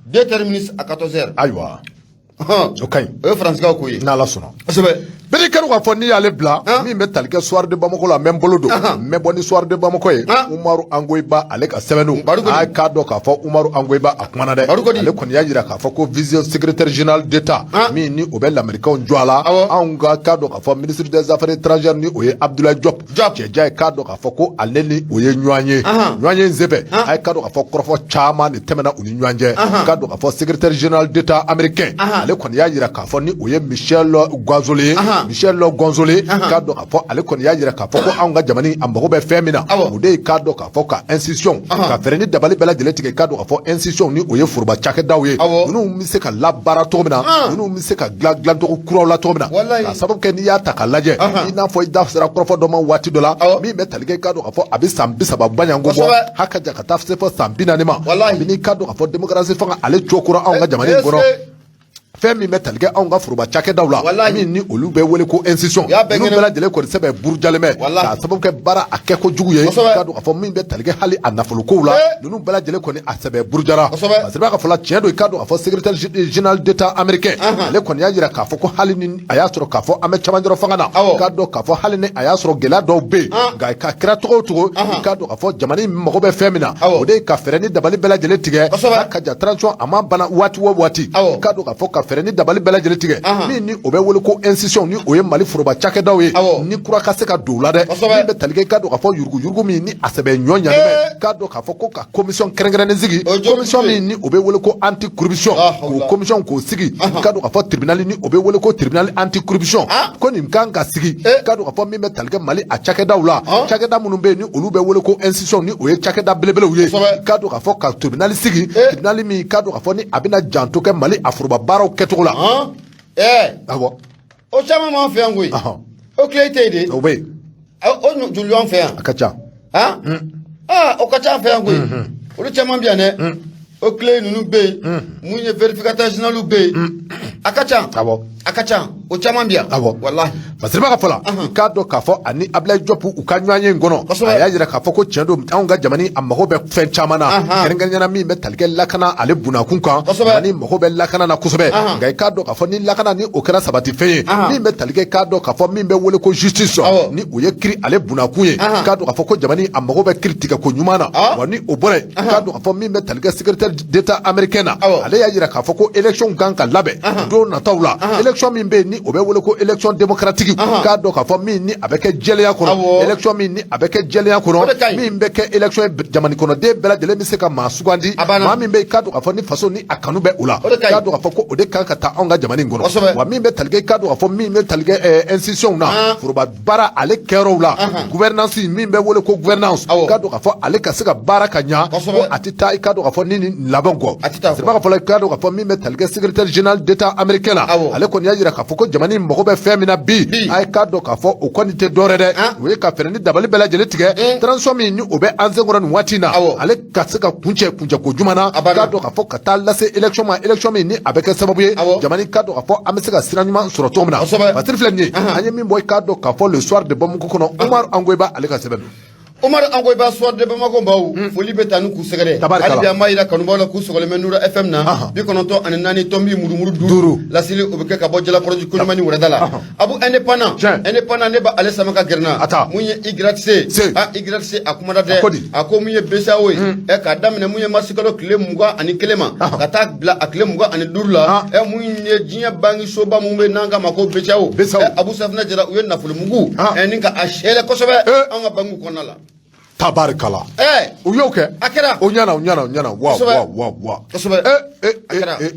Speaker 1: 2 terminus à 14 heures.
Speaker 2: Ayiwa, o ka ɲi.
Speaker 1: O ye Faransikaw ko ye.
Speaker 2: N'Ala sɔnna.
Speaker 1: Kosɛbɛ.
Speaker 2: Bɛɛ kɛra k'a fɔ n'i y'ale bila, min bɛ tali kɛ Soir de Bamako la, n bɛ n bolo don, n bɛ bɔ ni Soir de Bamako ye. Umaru Angoyiba, ale ka sɛbɛnniw,
Speaker 1: Bari ko di?
Speaker 2: A k'a dɔn k'a fɔ Umaru Angoyiba, a kumana dɛ.
Speaker 1: Bari ko di?
Speaker 2: Ale kɔni y'a jira k'a fɔ ko vice secrétaire général d'État min ni o bɛ lamɛrikaw jɔ a la, anw ka k'a dɔn k'a fɔ ministre des Affaires étrangères, ni o ye Abdoulaye Diop.
Speaker 1: Diop.
Speaker 2: Cɛja ye, k'a dɔn k'a fɔ ko ale ni o ye ɲɔgɔn ye, ɲɔgɔn ye n senfɛ, a ye k'a dɔn k'a fɔ kɔrɔfɔ caman de tɛmɛna u ni ɲɔgɔn cɛ. K'a dɔn k'a fɔ secrétaire général d'État américain, ale kɔni y'a jira k'a fɔ ni o ye Michel González ye, Michel González, k'a dɔn k'a fɔ ale kɔni y'a jira k'a fɔ ko anw ka jamana in, a mago bɛ fɛn min na, o de ye k'a dɔn k'a fɔ ka institution ka fɛɛrɛ ni dabali bɛɛ lajɛlen tigɛ, k'a dɔn k'a fɔ institution, ni o ye foroba cakɛdaw ye, ninnu bɛ se ka labaara cogo min na, ninnu bɛ se ka dilan dilancogo kuraw la cogo min na. K'a sababu kɛ n'i y'a ta k'a lajɛ, i n'a fɔ i da sera kɔrɔfɔ dɔ ma waati dɔ la, min bɛ tali kɛ, k'a dɔn k'a fɔ a bɛ san 30 baɲanko bɔ, haka ja ka taa se fɔ san 40 ma. Kabini k'a dɔn k'a fɔ démocratie fanga ale cokora anw ka jamana in kɔnɔ, fɛn min bɛ tali kɛ anw ka foroba cakɛdaw la, min ni olu bɛ wele ko institution,
Speaker 1: U y'a bɛɛ
Speaker 2: ninnu
Speaker 1: kɛnɛ.
Speaker 2: Bɛɛ lajɛlen kɔni sɛbɛn burujalen bɛ, k'a sababu kɛ baara a kɛ kojugu ye, k'a dɔn k'a fɔ min bɛ tali kɛ hali a nafolokow la, ninnu bɛɛ lajɛlen kɔni a sɛbɛn burujara. Parce que b'a ka fɔ la, tiɲɛ don, i k'a dɔn k'a fɔ secrétaire général d'État américain, ale kɔni y'a jira k'a fɔ ko hali ni a y'a sɔrɔ k'a fɔ an bɛ cɛmancɛrɔ fanga na, k'a dɔn k'a fɔ hali ni a y'a sɔrɔ gɛlɛya dɔw bɛ yen, nka ka kɛra cogo o cogo, i k'a dɔn k'a fɔ jamana in mago bɛ fɛn min na, o de ye ka fɛɛrɛ ni dabali bɛɛ lajɛlen tigɛ, ka ja transition a ma bana waati o waati, i k'a dɔn k'a fɔ ka fɛɛrɛ ni dabali bɛɛ lajɛlen tigɛ min ni o bɛ wele ko institution, ni o ye Mali foroba cakɛdaw ye, ni kura ka se ka don u la dɛ. Min bɛ tali kɛ, i k'a dɔn k'a fɔ yuruguyurugu min ni a sɛbɛ ɲɔ ɲanen bɛ, k'a dɔn k'a fɔ ko ka commission kɛrɛnkɛrɛnnen sigi, commission min ni o bɛ wele ko anti corruption, k'o commission k'o sigi, k'a dɔn k'a fɔ tribunal ni o bɛ wele ko tribunal anti corruption, ko nin kan ka sigi, k'a dɔn k'a fɔ min bɛ tali kɛ Mali a cakɛdaw la, cakɛda minnu bɛ yen ni olu bɛ wele ko institution, ni o ye cakɛda belebelew ye, k'a dɔn k'a fɔ ka tribunal sigi, tribunal min k'a dɔn k'a fɔ ni a bɛna janto kɛ Mali a foroba baaraw kɛcogo la. Awɔ.
Speaker 1: O caman b'an fɛ yan koyi. O tile tɛ yen de.
Speaker 2: O bɛ yen.
Speaker 1: O joli b'an fɛ yan?
Speaker 2: A ka ca.
Speaker 1: Aa, o ka ca an fɛ yan koyi. Olu caman bɛ yan dɛ. O tile ninnu bɛ yen, mun ye vérificateur général bɛ yen, a ka ca. A ka ca, o caman bɛ yan.
Speaker 2: Awɔ.
Speaker 1: Walahi.
Speaker 2: Fasiriba ka fɔ la, i k'a dɔn k'a fɔ ani Abdoulaye Diop u ka ɲɔgɔn ye in kɔnɔ, a y'a jira k'a fɔ ko tiɲɛ don, anw ka jamana a mago bɛ fɛn caman na, kɛrɛnkɛrɛnnenya la min bɛ tali kɛ lakana ale bunakun kan. Jamana mago bɛ lakana na kosɛbɛ, nka i k'a dɔn k'a fɔ ni lakana ni o kɛra sabati fɛn ye, min bɛ tali kɛ, k'a dɔn k'a fɔ min bɛ wele ko justice, ni o ye kiri ale bunakun ye, k'a dɔn k'a fɔ ko jamana a mago bɛ kiri tigɛ ko ɲuman na. Wa ni o bɔra yen, k'a dɔn k'a fɔ min bɛ tali kɛ secrétaire d'État américain na, ale y'a jira k'a fɔ ko élection kan ka labɛn don nataw la, élection min bɛ yen ni o bɛ wele ko élection démocratique, k'a dɔn k'a fɔ min ni a bɛ kɛ jɛlenya kɔnɔ, élection min ni a bɛ kɛ jɛlenya kɔnɔ, min bɛ kɛ élection ye jamana kɔnɔden bɛɛ lajɛlen bɛ se ka maa sugandi, maa min bɛ yen k'a dɔn k'a fɔ ni faso ni a kanu bɛ o la, k'a dɔn k'a fɔ ko o de kan ka taa anw ka jamana in kɔnɔ. Wa min bɛ tali kɛ, k'a dɔn k'a fɔ min bɛ tali kɛ institution na, foroba baara ale kɛyɔrɔw la, gouvernance min bɛ wele ko gouvernance, k'a dɔn k'a fɔ ale ka se ka baara ka ɲa, ko a tɛ taa, i k'a dɔn k'a fɔ ni nin laban kɔ. Siriba ka fɔ la, i k'a dɔn k'a fɔ min bɛ tali kɛ secrétaire général d'État américain na, ale kɔni y'a jira k'a fɔ ko jamana in mago bɛ fɛn min na bi, a ye k'a dɔn k'a fɔ o kɔni tɛ dɔwɛrɛ dɛ, o ye ka fɛɛrɛ ni dabali bɛɛ lajɛlen tigɛ, transition min ni o bɛ an senkɔrɔ nin waati in na, ale ka se ka kuncɛ kuncɛko juman na, k'a dɔn k'a fɔ ka taa lase élection ma, élection min ni a bɛ kɛ sababu ye jamana k'a dɔn k'a fɔ an bɛ se ka sira ɲuman sɔrɔ cogo min na. Fasiri filɛ nin ye, an ye min bɔ, i k'a dɔn k'a fɔ Le Soir de Bamako kɔnɔ, Umaru Angoyiba ale ka sɛbɛn don.
Speaker 1: Umaru Angoyiba, Soir de Bamako baw, foli bɛ taa ni k'u sɛgɛrɛ. Hali bi an b'a yira kanubaw la k'u sɔgɔlen bɛ Nura FM na 94 tɔnbi murumuru duuru. Laseli o bɛ kɛ ka bɔ Jalakɔrɔji koɲuman ni wɛrɛda la. Abu Indépendant, Indépendant, ne b'ale sama ka gɛrɛ n na. Mun ye YC? A YC a kumana dɛ. A ko mun ye BCEAO ye, ɛ k'a daminɛ mun ye marisikalo tile 21 ma ka taa bila a tile 25 la, ɛ mun ye diɲɛ bankisoba mun bɛ n'an k'a ma ko BCEAO, ɛ Abu Safinɛ Jara, u ye nafolomugu ɛ ni ka a sɛlɛ kosɛbɛ an ka bankiw kɔnɔna la.
Speaker 2: Tabarikala.
Speaker 1: Ɛ
Speaker 2: u y'o kɛ.
Speaker 1: A kɛra.
Speaker 2: O ɲɛna, o ɲɛna, o ɲɛna wa wa wa wa.
Speaker 1: Kosɛbɛ.
Speaker 2: Ɛ ɛ.
Speaker 1: A kɛra.
Speaker 2: Ɛ.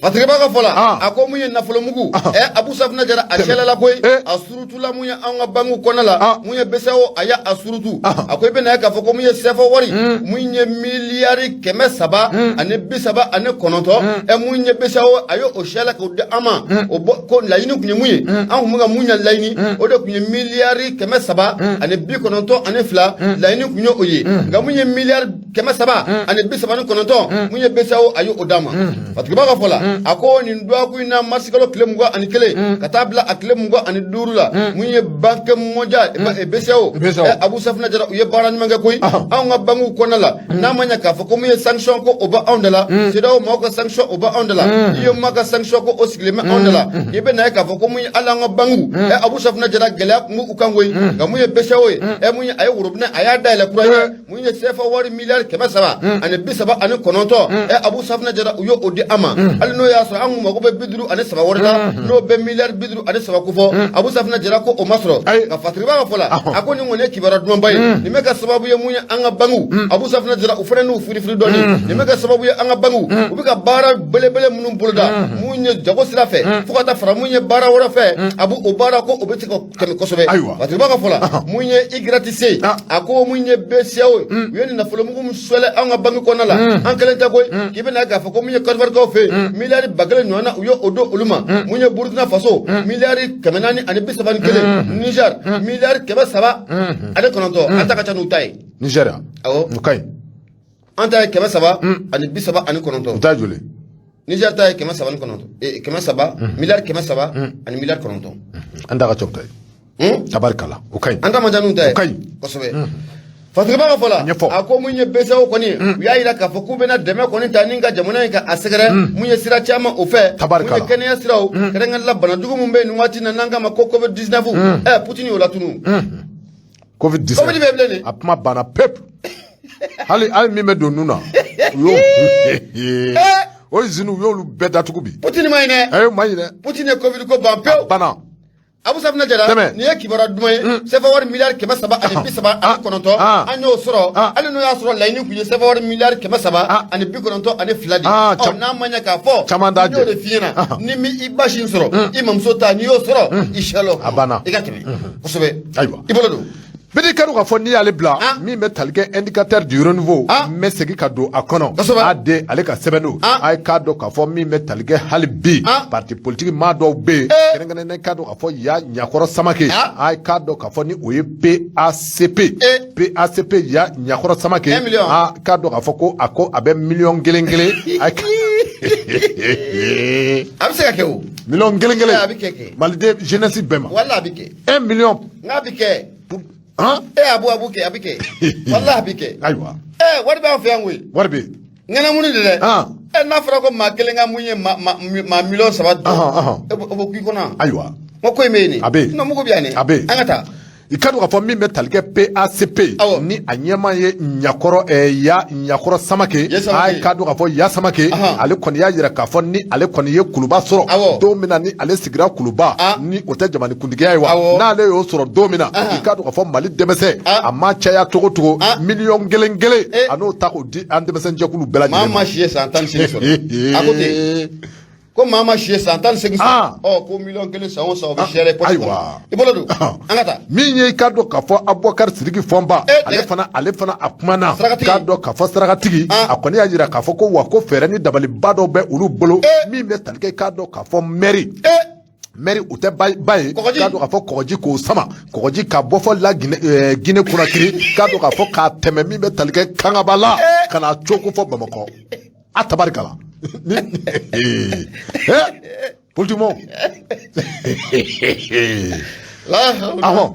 Speaker 1: Fatigɛba ka fɔ la, a ko mun ye nafolomugu, ɛ Abu Safinɛ Jara a sɛlɛla koyi, a surutula mun ye an ka bankiw kɔnɔna la, mun ye BCEAO a y'a surutu. A ko i bɛna ye k'a fɔ ko mun ye CFA wari, mun ye miliyari 339, ɛ mun ye BCEAO a ye o sɛlɛ k'o di an ma. O bɔ ko laɲini tun ye mun ye? An tun bɛ ka mun ɲɛ laɲini, o de tun ye miliyari 392, laɲini tun ye o ye. Nka mun ye miliyari 339, mun ye BCEAO a ye o d'a ma. Fatigiba ka fɔ la, a ko nin dɔgɔkun in na, marisikalo tile 21 ka taa bila a tile 25 la, mun ye Banque mondiale, BCEAO, Abu Safinɛ Jara, u ye baara ɲuman kɛ koyi anw ka bankiw kɔnɔna la. N'a ma ɲɛ k'a fɔ ko mun ye sanction ko o bɛ anw da la, CEDEAO maaw ka sanction o bɛ anw da la, UEMOA ka sanction ko o sigilen bɛ anw da la, i bɛ na ye k'a fɔ ko mun ye hali an ka bankiw, Abu Safinɛ Jara, gɛlɛya tun b'u kan koyi. Nka mun ye BCEAO ye, mun ye a ye worobinɛ a y'a dayɛlɛ kura ye, mun ye CFA wari miliyari 339, Abu Safinɛ Jara, u y'o di an ma, hali n'o y'a sɔrɔ an kun mago bɛ 53 wari la, n'o bɛ miliyari 53 kofɔ. Abu Safinɛ Jara ko o ma sɔrɔ. Nka Fatiriba ka fɔ la, a ko nin kɔni ye kibaruya dumanba ye. Nin bɛ kɛ sababu ye mun ye an ka bankiw, Abu Safinɛ Jara, u fana n'u firifiri dɔɔni. Nin bɛ kɛ sababu ye an ka bankiw u bɛ ka baara belebele minnu boloda, mun ye jago sira fɛ, fo ka taa fara mun ye baara wɛrɛ fɛ, a b'o baara ko o bɛ se ka tɛmɛ kosɛbɛ. Fatiriba ka fɔ la, mun ye YC, a ko mun ye BCEAO ye, u ye nin nafolomugu min sɛlɛ an ka banki kɔnɔna la, an kelen tɛ koyi. K'i bɛna k'a fɔ ko mun ye Côte d'Ivoire fɛ yen, miliyari 1000 ɲɔgɔn na, u ye o don olu ma. Mun ye Burkina Faso, miliyari 431, Niger miliyari 309. An ta ka ca n'u ta ye.
Speaker 2: Niger?
Speaker 1: Awɔ.
Speaker 2: O ka ɲi.
Speaker 1: An ta ye 339.
Speaker 2: U ta ye joli?
Speaker 1: Niger ta ye 309, 300, miliyari 300 ani miliyari 9.
Speaker 2: An ta ka ca u ta ye. Tabarikala, o ka ɲi.
Speaker 1: An ta man ca n'u ta ye.
Speaker 2: O ka ɲi.
Speaker 1: Kosɛbɛ. Fatiriba ka fɔ la,
Speaker 2: Ɲɛfɔ.
Speaker 1: a ko mun ye BCEAO kɔni, u y'a yira k'a fɔ k'u bɛna dɛmɛ kɔni ta ni ka jamana in ka a sɛgɛrɛ, mun ye sira caman o fɛ,
Speaker 2: Tabarikala.
Speaker 1: mun ye kɛnɛya siraw, kɛrɛnkɛrɛn la banajugu min bɛ yen nin waati in na n'an k'a ma ko Covid 19, Poutine y'o latunu.
Speaker 2: Covid 19.
Speaker 1: Covid bɛ bilen de.
Speaker 2: A kuma banna pewu. Hali hali min bɛ don nun na, u y'o O usine u y'olu bɛɛ datugu bi.
Speaker 1: Poutine ma ɲi dɛ.
Speaker 2: Ayi, ma ɲi dɛ.
Speaker 1: Poutine ye Covid ko ban pewu.
Speaker 2: Banna.
Speaker 1: Abu Safina Jara.
Speaker 2: Tɛmɛ.
Speaker 1: Nin ye kibaruya duman ye? CFA wari miliyari 339, an y'o sɔrɔ, hali n'o y'a sɔrɔ laɲini tun ye CFA wari miliyari kɛmɛ saba ani bi kɔnɔntɔn ani fila de. Ɔ, n'a ma ɲɛ k'a fɔ
Speaker 2: Caman t'a
Speaker 1: n y'o
Speaker 2: jɛ.
Speaker 1: de f'i ɲɛna, ni mi i ba sin sɔrɔ, i mamuso ta, n'i y'o sɔrɔ, i siyalɔ.
Speaker 2: A banna.
Speaker 1: I ka tɛmɛ kosɛbɛ.
Speaker 2: Ayiwa.
Speaker 1: I bolo don.
Speaker 2: Bidi ka dɔn k'a fɔ n'i y'ale bila, min bɛ tali kɛ Indicateur du Renouveau, n bɛ segin ka don a kɔnɔ. A den ale ka sɛbɛn don. A ye k'a dɔn k'a fɔ min bɛ tali kɛ hali bi parti politique maa dɔw bɛ yen, kɛrɛnkɛrɛnnen k'a dɔn k'a fɔ ya Ɲakɔrɔ Samake, a ye k'a dɔn k'a fɔ ni o ye PACP, PACP ya Ɲakɔrɔ Samake,
Speaker 1: Un million.
Speaker 2: a k'a dɔn k'a fɔ ko a ko a bɛ miliyɔn kelen kelen a
Speaker 1: A bɛ se ka kɛ o.
Speaker 2: miliyɔn kelen kelen.
Speaker 1: A bɛ kɛ kɛ.
Speaker 2: Maliden jeunesse bɛɛ ma.
Speaker 1: Wala, a bɛ kɛ.
Speaker 2: 1 million.
Speaker 1: N'a bɛ kɛ.
Speaker 2: Pour han.
Speaker 1: E abu abu kɛ, a bɛ kɛ, wala, a bɛ kɛ.
Speaker 2: Ayiwa.
Speaker 1: Ɛ, wari b'an fɛ yan koyi.
Speaker 2: Wari bɛ yen.
Speaker 1: Ŋɛnɛmuni de dɛ. Ɛ, n'a fɔra ko maa kelen ka mun ye maa miliyɔn 3 dun, e b'o k'i kɔnɔ.
Speaker 2: Ayiwa.
Speaker 1: N ko ko in bɛ yen de.
Speaker 2: A bɛ yen.
Speaker 1: Sinon mugu bɛ yan dɛ.
Speaker 2: A bɛ yen.
Speaker 1: An ka taa.
Speaker 2: I ka dɔn k'a fɔ min bɛ tali kɛ PACP, ni a ɲɛmaa ye Ɲakɔrɔ ya Ɲakɔrɔ Samake,
Speaker 1: Ya Samake.
Speaker 2: a ka dɔn k'a fɔ ya Samake, ale kɔni y'a jira k'a fɔ ni ale kɔni ye kuluba sɔrɔ don min na, ni ale sigira kuluba, ni o tɛ jamana kuntigiya ye wa, n'ale y'o sɔrɔ don min na, i ka dɔn k'a fɔ Mali denmisɛn a ma caya cogo cogo, miliyɔn kelen kelen, a n'o ta k'o di an denmisɛn jɛkulu bɛɛ
Speaker 1: Maa
Speaker 2: lajɛlen
Speaker 1: ma si ye san 18 sɔrɔ, a ko ten ko maa ma si ye san 18 sɔrɔ, ɔ, ko miliyɔn 1 san o san, o bɛ sɛrɛ pɔsi kɔnɔ. I bolo don, an ka taa.
Speaker 2: Min ye i ka dɔn k'a fɔ Abubakar Sidiki Fɔnba, ale fana, ale fana a kumana.
Speaker 1: Sarakatigi.
Speaker 2: K'a dɔn k'a fɔ sarakatigi, a kɔni y'a jira k'a fɔ ko wa ko fɛɛrɛ ni dabaliba dɔw bɛ olu bolo, min bɛ tali kɛ k'a dɔn k'a fɔ mɛri mɛri u tɛ ba ye.
Speaker 1: Kɔgɔji.
Speaker 2: K'a dɔn k'a fɔ kɔgɔji k'o sama, kɔgɔji ka bɔ fɔ la Guinée, Guinée Conakry, k'a dɔn k'a fɔ k'a tɛmɛ min bɛ tali kɛ Kangaba la, ka na coko fɔ Bamakɔ, a tabarikala ni politique. Ahɔn.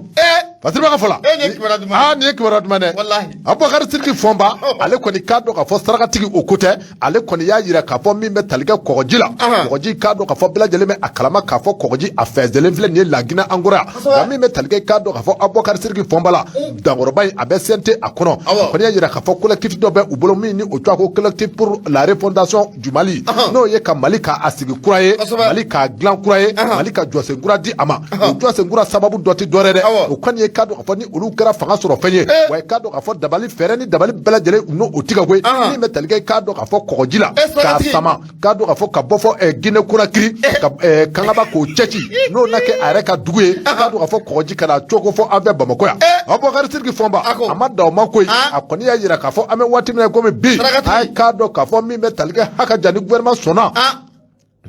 Speaker 2: Fasiriba ka fɔ la.
Speaker 1: E, nin ye kibaruya duman ye.
Speaker 2: Aa, nin ye kibaruya duman dɛ.
Speaker 1: Walahi.
Speaker 2: Abubakar Sidiki Fɔnba, ale kɔni k'a dɔn k'a fɔ sarakatigi o ko tɛ, ale kɔni y'a jira k'a fɔ min bɛ tali kɛ kɔgɔji la, kɔgɔji k'a dɔn k'a fɔ bɛɛ lajɛlen bɛ a kalama k'a fɔ kɔgɔji a fɛnsɛlen filɛ nin ye Laginɛ an kɔrɔ yan. Nka min bɛ tali kɛ k'a dɔn k'a fɔ Abubakar Sidiki Fɔnba la, dankɔrɔba in a bɛ CNT a kɔnɔ, a kɔni y'a jira k'a fɔ collectif dɔ bɛ u bolo min ni o tɔgɔ ko Collectif pour la refondation du Mali, n'o ye ka Mali k'a sigi kura ye, Mali k'a dilan kura ye, Mali ka jɔsen kura di a ma. O jɔsen kura sababu dɔ tɛ dɔwɛrɛ dɛ, o kɔni ye k'a dɔn k'a fɔ ni olu kɛra fanga sɔrɔ fɛn ye, wa i k'a dɔn k'a fɔ dabali fɛɛrɛ ni dabali bɛɛ lajɛlen n'o o tigɛ koyi, min bɛ tali kɛ k'a dɔn k'a fɔ kɔgɔji la, k'a sama k'a dɔn k'a fɔ ka bɔ fɔ Guinée Conakry ka Kangaba k'o cɛci, n'o na kɛ a yɛrɛ ka dugu ye, k'a dɔn k'a fɔ kɔgɔji ka na coko fɔ an fɛ Bamakɔ yan. Abubakar Sidiki Fɔnba, a ma dan o ma koyi, a kɔni y'a jira k'a fɔ an bɛ waati min na komi bi, a ye k'a dɔn k'a fɔ min bɛ tali kɛ haka ja ni gouvernement sɔnna,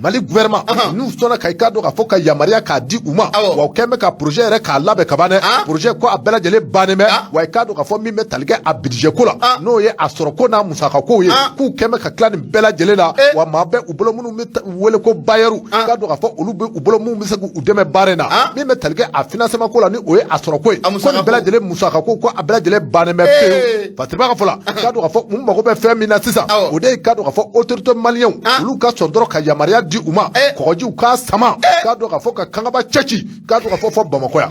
Speaker 2: Mali gouvernement n'u sɔnna ka i k'a dɔn k'a fɔ ka yamaruya k'a di u ma, wa u kɛn bɛ ka projet yɛrɛ k'a labɛn ka ban dɛ, projet ko a bɛɛ lajɛlen bannen bɛ, wa i k'a dɔn k'a fɔ min bɛ tali kɛ a budget ko la, n'o ye a sɔrɔ ko n'a musaka kow ye, k'u kɛn bɛ ka tila nin bɛɛ lajɛlen la, wa maa bɛ u bolo minnu bɛ wele ko bailleurs, k'a dɔn k'a fɔ olu bɛ u bolo minnu bɛ se k'u dɛmɛ baara in na, min bɛ tali kɛ a financement ko la, ni o ye a sɔrɔ ko ye, ko nin bɛɛ lajɛlen musaka ko a bɛɛ lajɛlen bannen bɛ pewu. Fasiriba ka fɔ la, k'a dɔn k'a fɔ u mago bɛ fɛn min na sisan, o de ye k'a dɔn k'a fɔ autorité malienw olu ka sɔn dɔrɔn ka yamaruya di u ma, kɔgɔjiw k'a sama, k'a dɔn k'a fɔ ka Kangaba cɛci, k'a dɔn k'a fɔ fɔ Bamakɔ yan.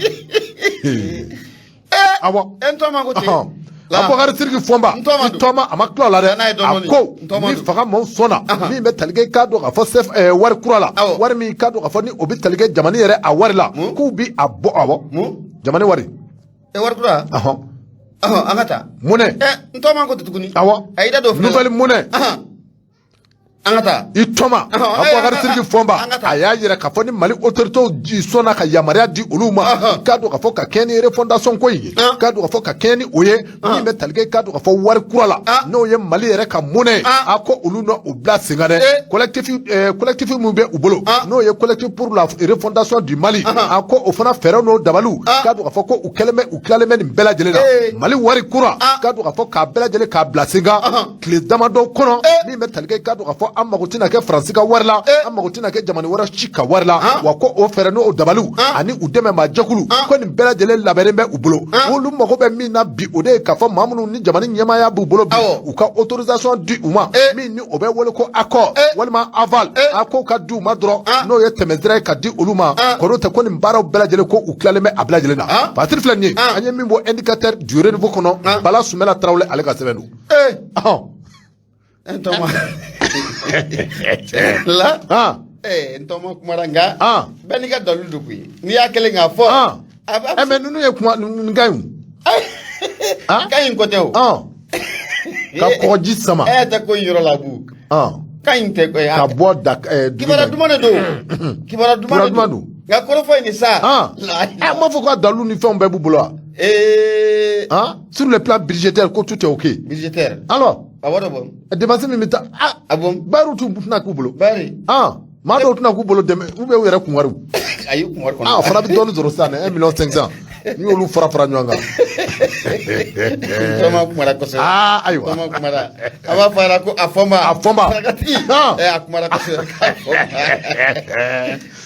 Speaker 2: Awɔ.
Speaker 1: N tɔma ko ten.
Speaker 2: Abubakar Sidiki Fɔnba, i tɔma, a ma tila o la dɛ, a ko ni fanga maaw sɔnna, min bɛ tali kɛ k'a dɔn k'a fɔ wari kura la, wari min k'a dɔn k'a fɔ ni o bɛ tali kɛ jamana yɛrɛ a wari la, k'u bi a bɔ, awɔ, jamana wari.
Speaker 1: Wari kura. An ka taa.
Speaker 2: Monnaie.
Speaker 1: N tɔma ko ten tuguni.
Speaker 2: Awɔ.
Speaker 1: A y'i da don.
Speaker 2: Nouvelle monnaie.
Speaker 1: An ka taa.
Speaker 2: I tɔma, Abubakar Sidiki Fɔnba, a y'a yira k'a fɔ ni Mali autorités sɔnna ka yamaruya di olu ma, k'a dɔn k'a fɔ ka kɛɲɛ ni refondation ko in ye, k'a dɔn k'a fɔ ka kɛɲɛ ni o ye, min bɛ tali kɛ k'a dɔn k'a fɔ wari kura la, n'o ye Mali yɛrɛ ka monnaie ye, a ko olu na o bila sen kan dɛ. Collectif min bɛ u bolo, n'o ye Collectif pour la refondation du Mali, a ko o fana fɛɛrɛ n'o dabaliw, k'a dɔn k'a fɔ ko u kɛlen bɛ, u tilalen bɛ nin bɛɛ lajɛlen na, Mali wari kura, k'a dɔn k'a fɔ k'a bɛɛ lajɛlen k'a bila sen kan tile damadɔ kɔnɔ, min bɛ tali kɛ k'a dɔn k'a fɔ an mago tɛna kɛ Faransi ka wari la, an mago tɛna kɛ jamana wɛrɛ si ka wari la, wa ko o fɛɛrɛ n'o dabaliw ani u dɛmɛmaa jɛkulu, ko nin bɛɛ lajɛlen labɛnnen bɛ u bolo. Olu mago bɛ min na bi, o de ye k'a fɔ maa minnu ni jamana ɲɛmaaya b'u bolo bi, u ka autorisation di u ma, min ni o bɛ wele ko accord walima aval, a ko ka di u ma dɔrɔn, n'o ye tɛmɛsira ye ka di olu ma. Kɔrɔ tɛ ko nin baaraw bɛɛ lajɛlen ko u tilalen bɛ a bɛɛ lajɛlen na. Fasiri filɛ nin ye, an ye min bɔ Indicateur du Renouveau kɔnɔ, Bala Sumala Tarawele ale ka sɛbɛn don.
Speaker 1: N tɔma la.
Speaker 2: Ah.
Speaker 1: N tɔma kumara, nka
Speaker 2: Ah.
Speaker 1: bɛɛ n'i ka dalilu don koyi. N'i y'a kelen k'a fɔ.
Speaker 2: Ah.
Speaker 1: A b'a.
Speaker 2: Eh, mais ninnu ye kuma nin ka ɲi. Ah.
Speaker 1: Ka ɲi ko tɛ o.
Speaker 2: Ah. Ka kɔgɔji sama.
Speaker 1: E tɛ ko in yɔrɔ la bu.
Speaker 2: Ah.
Speaker 1: Ka ɲi tɛ koyi.
Speaker 2: Ka bɔ da dugu
Speaker 1: Kibaruya
Speaker 2: ma.
Speaker 1: duman de don. Kibaruya duman
Speaker 2: Kibaruya
Speaker 1: de
Speaker 2: duman
Speaker 1: don.
Speaker 2: don.
Speaker 1: Nka kɔrɔfɔ in ni sa.
Speaker 2: Ah.
Speaker 1: La.
Speaker 2: Eh, m'a fɔ ko a dalilu ni fɛnw bɛɛ b'u bolo wa? Hein? Sur le plan budgétaire, ko tout est ok.
Speaker 1: Budgétaire.
Speaker 2: Alors,
Speaker 1: A wari bɔ.
Speaker 2: Dépense min bɛ taa, ah,
Speaker 1: Ah bon.
Speaker 2: baaraw tun tɛna k'u bolo.
Speaker 1: Bari.
Speaker 2: Ah, maa dɔw tɛna k'u bolo dɛmɛ ou bien u yɛrɛ kun wariw.
Speaker 1: Ayi, kun wari kɔnɔ.
Speaker 2: Ah, o fana bɛ dɔɔnin sɔrɔ sisan dɛ, 1 million 500. N'i y'olu fara fara ɲɔgɔn kan.
Speaker 1: Tɔma kumara kosɛbɛ.
Speaker 2: Ah, ayiwa.
Speaker 1: Tɔma kumara. A b'a fɔ a ɲɛna ko a fɔ ma.
Speaker 2: A fɔ ma.
Speaker 1: Sarakatigi.
Speaker 2: Ah.
Speaker 1: A kumara kosɛbɛ. K'a fɔ ma.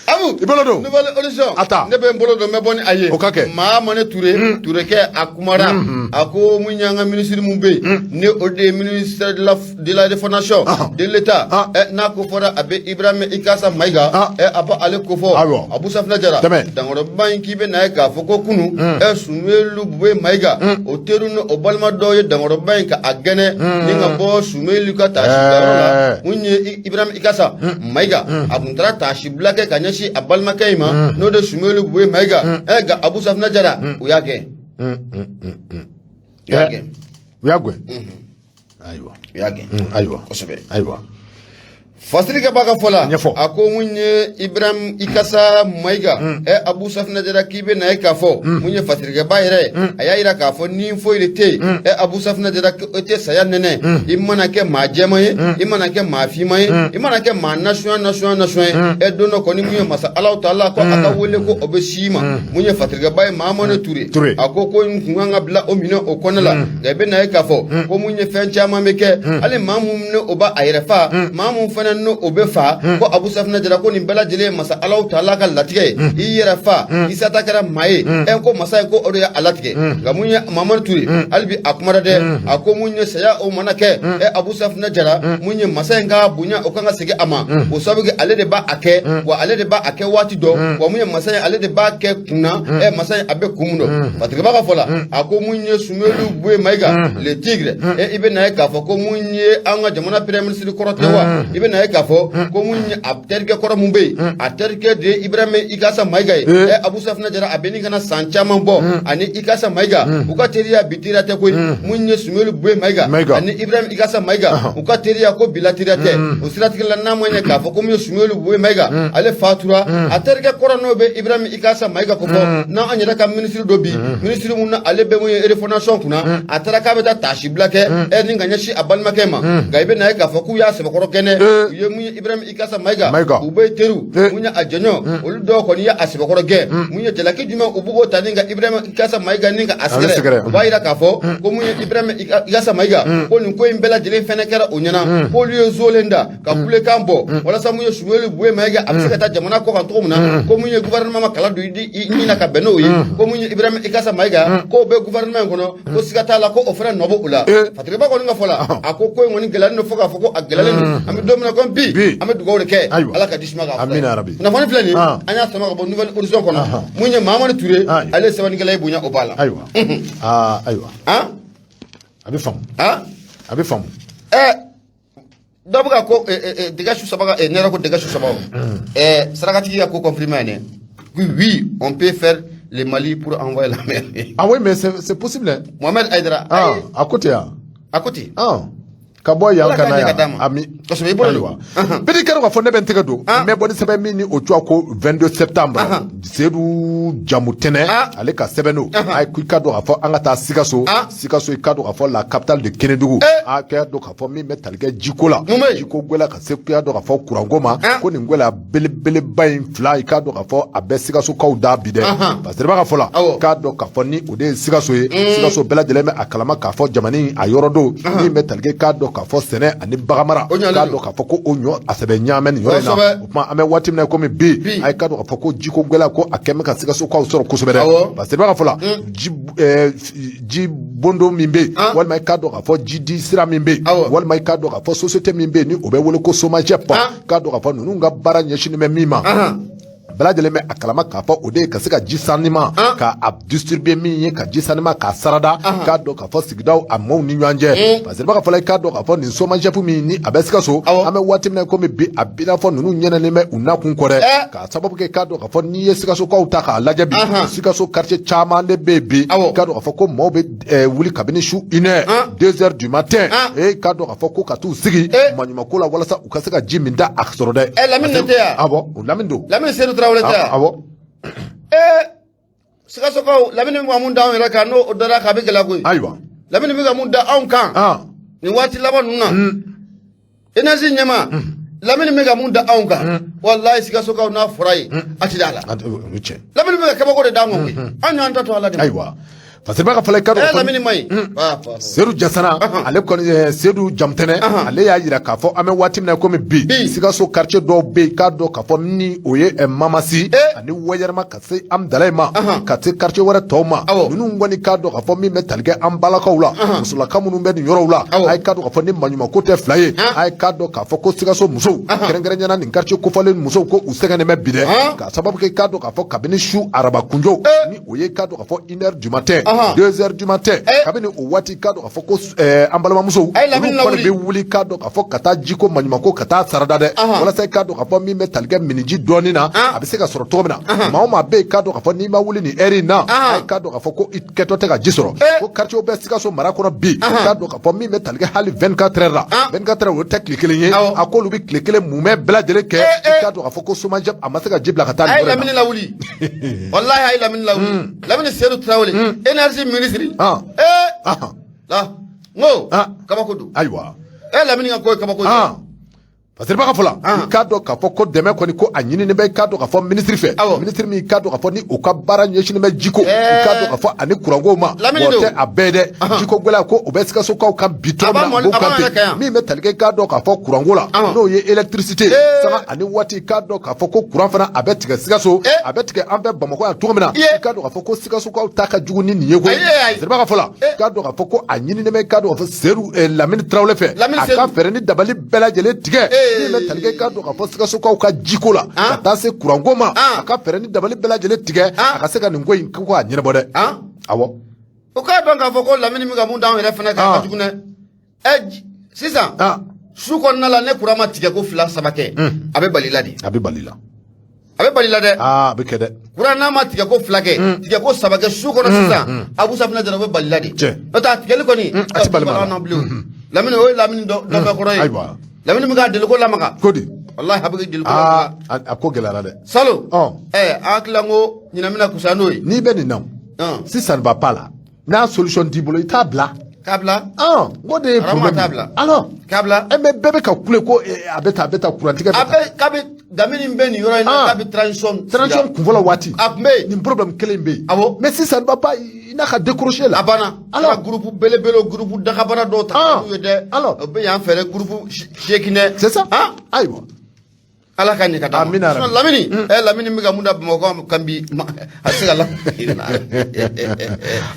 Speaker 1: Abu.
Speaker 2: I bolo don.
Speaker 1: Nouvel Horizon.
Speaker 2: A ta.
Speaker 1: Ne bɛ n bolo don, n bɛ bɔ ni a ye.
Speaker 2: O ka kɛ.
Speaker 1: Mahamani Ture. Turekɛ a kumara. A ko mun y'an ka minisiri mun bɛ yen. Ni o de ye ministère de la refondation de l'État.
Speaker 2: Ah.
Speaker 1: N'a ko fɔra a bɛ Ibrahim Ikasa Mayiga.
Speaker 2: Ah.
Speaker 1: A bɛ ale ko fɔ.
Speaker 2: Awɔ.
Speaker 1: Abu Safinɛ Jara.
Speaker 2: Tɛmɛ.
Speaker 1: Dankɔrɔba in k'i bɛ na ye k'a fɔ ko kunu. Sumelu Bube Mayiga. O teri ni o balima dɔw ye dankɔrɔba in ka a gɛnɛ. Ni ka bɔ Sumelu ka taasibilayɔrɔ la. Mun ye Ibrahim Ikasa Mayiga. A kun taara taasibila kɛ ka ɲɛsin a balimakɛ in ma. N'o de Sumelu Bube Mayiga. Nka Abu Safinɛ Jara, u y'a gɛn. U y'a gɛn.
Speaker 2: U y'a gɛn. Ayiwa.
Speaker 1: U y'a gɛn.
Speaker 2: Ayiwa.
Speaker 1: Kosɛbɛ.
Speaker 2: Ayiwa.
Speaker 1: Fasiri ka b'a ka fɔ la.
Speaker 2: Ɲɛfɔ.
Speaker 1: A ko mun ye Ibrahim Ikasa Mayiga, Abu Safinɛ Jara, k'i bɛ na ye k'a fɔ mun ye fasirikɛba yɛrɛ ye, a y'a yira k'a fɔ ni foyi de tɛ yen. Abu Safinɛ Jara, e tɛ saya nɛnɛ. I mana kɛ maa jɛman ye, i mana kɛ maa finman ye, i mana kɛ maa nasɔn nasɔn nasɔn ye, don dɔ kɔni, mun ye masa Alahu taala ko a ka wele ko o bɛ s'i ma. Mun ye fasirikɛba ye, Mahamani Ture.
Speaker 2: Ture.
Speaker 1: A ko n kun kan ka bila o minɛ o kɔnɔ la, nka i bɛ na ye k'a fɔ ko mun ye fɛn caman bɛ kɛ, hali maa mun ni o b'a a yɛrɛ fa, maa mun fana n'o o bɛ fa, ko Abu Safinɛ Jara, ko nin bɛɛ lajɛlen ye masa Alahu taala ka latigɛ ye. I yɛrɛ fa, i sata kɛra maa ye, ko masa ye ko o de ye a latigɛ. Nka mun ye Mamadu Ture, hali bi a kumara dɛ. A ko mun ye saya o mana kɛ, Abu Safinɛ Jara, mun ye masa in ka bonya o kan ka segin a ma, o sababu kɛ ale de b'a a kɛ, wa ale de b'a a kɛ waati dɔ, wa mun ye masa in, ale de b'a kɛ kunna. Masa in a bɛ kun mun dɔn Fatigaba ka fɔ la. A ko mun ye Sumelu Buye Mayiga, le tigre, i bɛ na ye k'a fɔ ko mun ye an ka jamana premier ministre kɔrɔ tɛ wa? I bɛ na ye k'a fɔ ko mun ye a terikɛ kɔrɔ mun bɛ yen, a terikɛ de ye Ibrahim Ikasa Mayiga ye. Abu Safinɛ Jara, a bɛ ni kana san caman bɔ ani Ikasa Mayiga, u ka teriya bi teriya tɛ koyi. Mun ye Sumelu Buye Mayiga
Speaker 2: Mayiga.
Speaker 1: ani Ibrahim Ikasa Mayiga, u ka teriya ko bila teriya tɛ. O siratigɛ la, n'a ma ɲɛ k'a fɔ ko mun ye Sumelu Buye Mayiga, ale fatura, a terikɛ kɔrɔ n'o bɛ Ibrahim Ikasa Mayiga ko fɔ, n'an yɛrɛ ka minisiri dɔ bi, minisiri mun na ale bɛ mun ye refondation kunna, a taara k'a bɛ taa taasibila kɛ ni ka ɲɛsin a balimakɛ ma. Nka i bɛ na ye k'a fɔ k'u y'a sɛbɛkɔrɔ kɛnɛ. U ye mun ye Ibrahim Ikasa Mayiga,
Speaker 2: Mayiga.
Speaker 1: u bɛ teriw, mun ye a jɔɲɔ, olu dɔw kɔni ye a sɛbɛkɔrɔ gɛn. Mun ye jalaki jumɛn u b'o ta ni ka Ibrahim Ikasa Mayiga ni ka a
Speaker 2: Ale
Speaker 1: sɛgɛrɛ?
Speaker 2: Sɛgɛrɛ.
Speaker 1: U b'a yira k'a fɔ ko mun ye Ibrahim Ikasa Mayiga, ko nin ko in bɛɛ lajɛlen fɛnɛ kɛra o ɲɛna, k'olu ye zolen da ka kulekan bɔ walasa mun ye Sumelu Buye Mayiga a bɛ se ka taa jamana kɔ kan cogo min na. Ko mun ye gouvernement ma kala don i ɲin na ka bɛn n'o ye, ko mun ye Ibrahim Ikasa Mayiga, k'o bɛ gouvernement in kɔnɔ, ko siga t'a la ko o fana nɔ b'o la. Fatigaba kɔni ka fɔ la, a ko ko in kɔni gɛlɛyalen don fo k'a fɔ ko a gɛlɛyalen don. An bɛ don min na komi bi,
Speaker 2: Bi.
Speaker 1: an bɛ dugawu de kɛ.
Speaker 2: Ayiwa.
Speaker 1: Ala ka di suma k'a
Speaker 2: Amina ya Rabbi.
Speaker 1: Kunnafoni filɛ nin ye, an y'a sama ka bɔ Nouvel Horizon kɔnɔ. Mun ye Mahamadu Ture, ale ye sɛbɛnnikɛla ye, bonya o b'a la.
Speaker 2: Ayiwa. Aa, ayiwa.
Speaker 1: Han.
Speaker 2: A bɛ faamu.
Speaker 1: Han.
Speaker 2: A bɛ faamu.
Speaker 1: Dɔ bɛ ka ko dégâts su saba ka ne yɛrɛ ko dégâts su saba o sarakatigi ka ko confirmé yan dɛ. Oui, on peut faire le Mali pour envoyer la mer.
Speaker 2: Ah oui, mais c'est possible, hein.
Speaker 1: Mohamed Aïdara.
Speaker 2: Ah,
Speaker 1: Ayi.
Speaker 2: à côté yan.
Speaker 1: À côté.
Speaker 2: Ah. Ka bɔ yan
Speaker 1: Ala
Speaker 2: ka
Speaker 1: k'a
Speaker 2: na
Speaker 1: ɲɛ ka d'a
Speaker 2: yan
Speaker 1: ma.
Speaker 2: Ami.
Speaker 1: Kosɛbɛ, i bolo don.
Speaker 2: Ayiwa, bɛɛ kɛra k'a fɔ ne bɛ n tɛgɛ don. N bɛ bɔ ni sɛbɛn min ni o tɔgɔ ko 22 septembre, Seyidu Jamutɛnɛ, ale ka sɛbɛn don. A ko i ka dɔn k'a fɔ an ka taa Sikaso. Sikaso, i ka dɔn k'a fɔ la capitale de Kenedugu. A k'a dɔn k'a fɔ min bɛ tali kɛ jiko la,
Speaker 1: Mun bɛ yen?
Speaker 2: jiko gwɛlɛya ka se k'a dɔn k'a fɔ kuranko ma, ko nin gwɛlɛya belebeleba in fila, i k'a dɔn k'a fɔ a bɛ Sikasokaw da bi dɛ, parce que b'a ka fɔ la, k'a dɔn k'a fɔ ni o de ye Sikaso ye. Sikaso bɛɛ lajɛlen bɛ a kalama k'a fɔ jamana in a yɔrɔ don min bɛ tali kɛ, k'a dɔn k'a fɔ sɛnɛ ani baganmara,
Speaker 1: O ɲalen
Speaker 2: k'a
Speaker 1: don.
Speaker 2: dɔn k'a fɔ ko o ɲɔ a sɛbɛ ɲaamɛ nin yɔrɔ in na. O tuma an bɛ waati min na komi bi, a ye k'a dɔn k'a fɔ ko jiko gɛlɛya ko a kɛn bɛ ka Sikasokaw sɔrɔ kosɛbɛ dɛ, parce que b'a ka fɔ la ji bondo min bɛ yen, walima i k'a dɔn k'a fɔ ji di sira min bɛ yen, walima i k'a dɔn k'a fɔ société min bɛ yen ni o bɛ wele ko SOMAGEP, k'a dɔn k'a fɔ ninnu ka baara ɲɛsinnen bɛ min ma. Bɛɛ lajɛlen bɛ a kalama k'a fɔ o de ye ka se ka ji sanima ka a distribuer min ye ka ji sanima k'a sarada k'a dɔn k'a fɔ sigidaw a maaw ni ɲɔgɔn cɛ. Parce que b'a fɔla i k'a dɔn k'a fɔ nin SOMAGEP min ni a bɛ Sikaso, an bɛ waati min na komi bi, a b'i n'a fɔ ninnu ɲɛnɛlen bɛ u nakun kɔ dɛ, k'a sababu kɛ k'a dɔn k'a fɔ n'i ye Sikasokaw ta k'a lajɛ bi, Sikaso quartier caman de bɛ yen bi, k'a dɔn k'a fɔ ko maaw bɛ wuli kabini su 1h, 2h du matin, e k'a dɔn k'a fɔ ko ka t'u sigi maɲumanko la walasa u ka se ka ji min da a sɔrɔ dɛ.
Speaker 1: Lamini tɛ yan?
Speaker 2: Awɔ, o Lamini don.
Speaker 1: Lamini Seydou Tarawele tɛ yan?
Speaker 2: Awɔ.
Speaker 1: Sikasokaw, Lamini bɛ ka mun da anw yɛrɛ kan, n'o dara k'a bɛ gɛlɛya koyi. Lamini bɛ ka mun da anw kan nin waati laban ninnu na, énergie ɲɛma, Lamini bɛ ka mun da anw kan, walayi Sikasokaw, n'a fɔra ye, a ti da a la. Lamini bɛ ka kabako de d'an ma koyi, an y'an ta to Ala de ma.
Speaker 2: Ayiwa, parce que b'a ka fɔla i ka dɔn.
Speaker 1: Lamini ma ɲi.
Speaker 2: Seydou Jasana, ale kɔni, Seydou Jamutɛnɛ, ale y'a jira k'a fɔ an bɛ waati min na komi bi, Sikaso quartier dɔw bɛ yen, k'a dɔn k'a fɔ ni o ye Mamasi ani Wayɛrɛma ka se Amdalayi ma, ka se quartier wɛrɛ tɔw ma, ninnu kɔni k'a dɔn k'a fɔ min bɛ tali kɛ an balakaw la, musolaka minnu bɛ nin yɔrɔw la, a ye k'a dɔn k'a fɔ ni maɲumanko tɛ fila ye, a ye k'a dɔn k'a fɔ ko Sikaso musow, kɛrɛnkɛrɛnnenya nin quartier kofɔlen musow, ko u sɛgɛnnen bɛ bi dɛ, k'a sababu kɛ k'a dɔn k'a fɔ kabini su araba kunjo ni o ye k'a dɔn k'a fɔ 1h du matin, 2h du matin, kabini o waati k'a dɔn k'a fɔ ko an balimamusow olu kɔni bɛ wuli k'a dɔn k'a fɔ ka taa jiko maɲumanko ka taa sarada dɛ, walasa k'a dɔn k'a fɔ min bɛ tali kɛ miniji dɔɔnin na, a bɛ se ka sɔrɔ cogo min na. Maa o maa bɛ yen k'a dɔn k'a fɔ n'i ma wuli nin heure in na, a k'a dɔn k'a fɔ ko i kɛtɔ tɛ ka ji sɔrɔ. Ko quartier bɛ Sikaso mara kɔnɔ bi, k'a dɔn k'a fɔ min bɛ tali kɛ hali 24 heures la, 24 heures o tɛ tile kelen ye, a k'olu bɛ tile kelen mumɛ bɛɛ lajɛlen kɛ, i k'a dɔn k'a fɔ ko SOMAGEP a ma se ka ji bila ka taa nin yɔrɔ in na.
Speaker 1: A ye Lamini lawuli, walahi a ye Lamini lawuli. Lamini Seydou Tarawele, énergie ministre, la n ko kabako don. Lamini ka ko ye kabako ye.
Speaker 2: Parce que b'a fɔ la, i k'a dɔn k'a fɔ ko dɛmɛ kɔni ko a ɲininen bɛ, i k'a dɔn k'a fɔ ministre fɛ, ministre min i k'a dɔn k'a fɔ ni o ka baara ɲɛsinnen bɛ jiko, i k'a dɔn k'a fɔ ani kuranko ma, wa tɛ a bɛɛ dɛ, jiko gɛlɛya ko o bɛ Sikasokaw kan bi tɔn min na, o b'o kan ten. Min bɛ tali kɛ i k'a dɔn k'a fɔ kuranko la, n'o ye électricité, sanga ani waati, i k'a dɔn k'a fɔ ko kuran fana a bɛ tigɛ Sikaso, a bɛ tigɛ an fɛ Bamakɔ yan cogo min na, i k'a dɔn k'a fɔ ko Sikasokaw ta ka jugu ni nin ye koyi. Parce que b'a fɔ la, i k'a dɔn k'a fɔ ko a ɲininen bɛ, i k'a dɔn k'a fɔ Seydou Lamini Tarawele fɛ, a ka fɛɛrɛ ni dabali bɛɛ lajɛlen tigɛ min bɛ tali kɛ i k'a dɔn k'a fɔ Sikasokaw ka jiko la, ka taa se kuranko ma, a ka fɛɛrɛ ni dabali bɛɛ lajɛlen tigɛ a ka se ka nin ko in ko k'a ɲɛnabɔ dɛ. Awɔ.
Speaker 1: O k'a dɔn k'a fɔ ko Lamini bɛ ka mun d'anw yɛrɛ fana kan, ka jugu dɛ. Sisan su kɔnɔna la, ne kuran ma tigɛ ko fila saba kɛ, a bɛ bali la de.
Speaker 2: A bɛ bali la.
Speaker 1: A bɛ bali la dɛ.
Speaker 2: A bɛ kɛ dɛ.
Speaker 1: Kuran n'a ma tigɛ ko fila kɛ, tigɛ ko saba kɛ su kɔnɔ sisan, Abu Safinɛ Jara, o bɛ bali la de. N'o tɛ a tigɛli kɔni,
Speaker 2: a tɛ bali
Speaker 1: ma bilen. Lamini, o ye Lamini dɔ bɛ kɔrɔ ye. Lamini bɛ k'a deliko lamaga.
Speaker 2: Ko di?
Speaker 1: Walahi a bɛ k'i deliko lamaga.
Speaker 2: A ko gɛlɛyara dɛ.
Speaker 1: Salon. An hakili la ko ɲinɛ bɛna kusa n'o ye.
Speaker 2: N'i bɛ nin na, si ça ne va pas là, n'a solution t'i bolo, i t'a bila.
Speaker 1: K'a bila.
Speaker 2: N ko de ye problème.
Speaker 1: T'a bila.
Speaker 2: Alors.
Speaker 1: K'a bila.
Speaker 2: Mais bɛɛ bɛ ka kule ko a bɛ tan, a bɛ tan, kurantigɛ bɛ
Speaker 1: tan. A bɛ k'a bɛ Lamini bɛ nin yɔrɔ in na, k'a bɛ transition.
Speaker 2: Transition kunfɔlɔ waati.
Speaker 1: A tun bɛ yen.
Speaker 2: Nin problème kelen bɛ yen.
Speaker 1: Awɔ.
Speaker 2: Mais si ça ne va pas, i n'a ka décrocher la.
Speaker 1: A banna. Alors groupe belebele, groupe dagabana dɔw ta k'u ye dɛ.
Speaker 2: Alors.
Speaker 1: O bɛ yan fɛ dɛ, groupe seegin dɛ.
Speaker 2: C'est ça. Ayiwa.
Speaker 1: Ala ka ɲɛ ka d'a ma.
Speaker 2: Amina.
Speaker 1: Lamini, Lamini bɛ ka mun da Bamakɔ kan bi, a tɛ se ka la.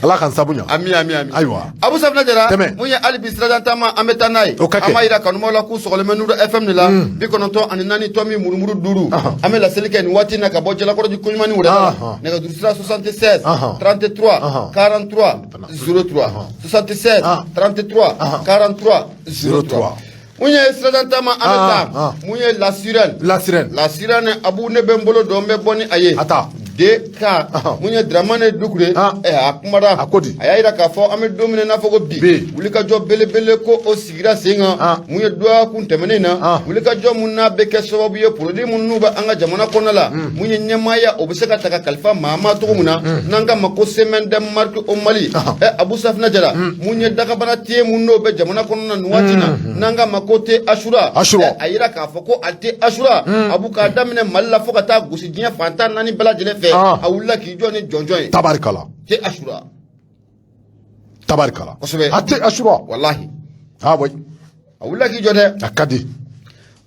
Speaker 2: Ala k'an sabu ɲa.
Speaker 1: Ami ami ami.
Speaker 2: Ayiwa.
Speaker 1: Abu Safinɛ Jara.
Speaker 2: Tɛmɛ.
Speaker 1: Mun ye hali bi sirajan taama, an bɛ taa n'a ye.
Speaker 2: O ka kɛ.
Speaker 1: An b'a yira kanubaw la k'u sɔgɔlen bɛ Nuru FM de la. 94 tomi murumuru 5. An bɛ laseli kɛ nin waati in na ka bɔ Jalakɔrɔji koɲuman ni wɛrɛ la. Nɛgɛjuru sira 76 33 43 03, 76 33 43 03. Mun ye sirajan taama, an bɛ taa mun ye la sirène.
Speaker 2: La sirène.
Speaker 1: La sirène, Abu, ne bɛ n bolo don, n bɛ bɔ ni a ye.
Speaker 2: A ta.
Speaker 1: DK, mun ye Dramane Dukure, a kumara.
Speaker 2: A ko di?
Speaker 1: A y'a jira k'a fɔ an bɛ don min na i n'a fɔ ko bi, wulikajɔ belebele ko o sigira sen kan. Mun ye dɔgɔkun tɛmɛnen na, wulikajɔ mun n'a bɛ kɛ sababu ye, produit minnu bɛ an ka jamana kɔnɔ la, mun ye ɲɛmaaya, o bɛ se ka ta ka kalifa maa ma cogo min na, n'an k'a ma ko semaine des marques au Mali. Abu Safinɛ Jara, mun ye dagabana te mun n'o bɛ jamana kɔnɔ na nin waati na, n'an k'a ma ko thé Asura.
Speaker 2: Asura.
Speaker 1: A yira k'a fɔ ko a thé Asura, Abu, k'a daminɛ Mali la fo ka taa gosi diɲɛ fan 14 bɛɛ lajɛlen fɛ, a wulila k'i jɔ ni jɔnjɔn ye.
Speaker 2: Tabarikala.
Speaker 1: Thé Asura.
Speaker 2: Tabarikala.
Speaker 1: Kosɛbɛ.
Speaker 2: A thé Asura.
Speaker 1: Walahi.
Speaker 2: Ah oui.
Speaker 1: A wulila k'i jɔ dɛ.
Speaker 2: A ka di.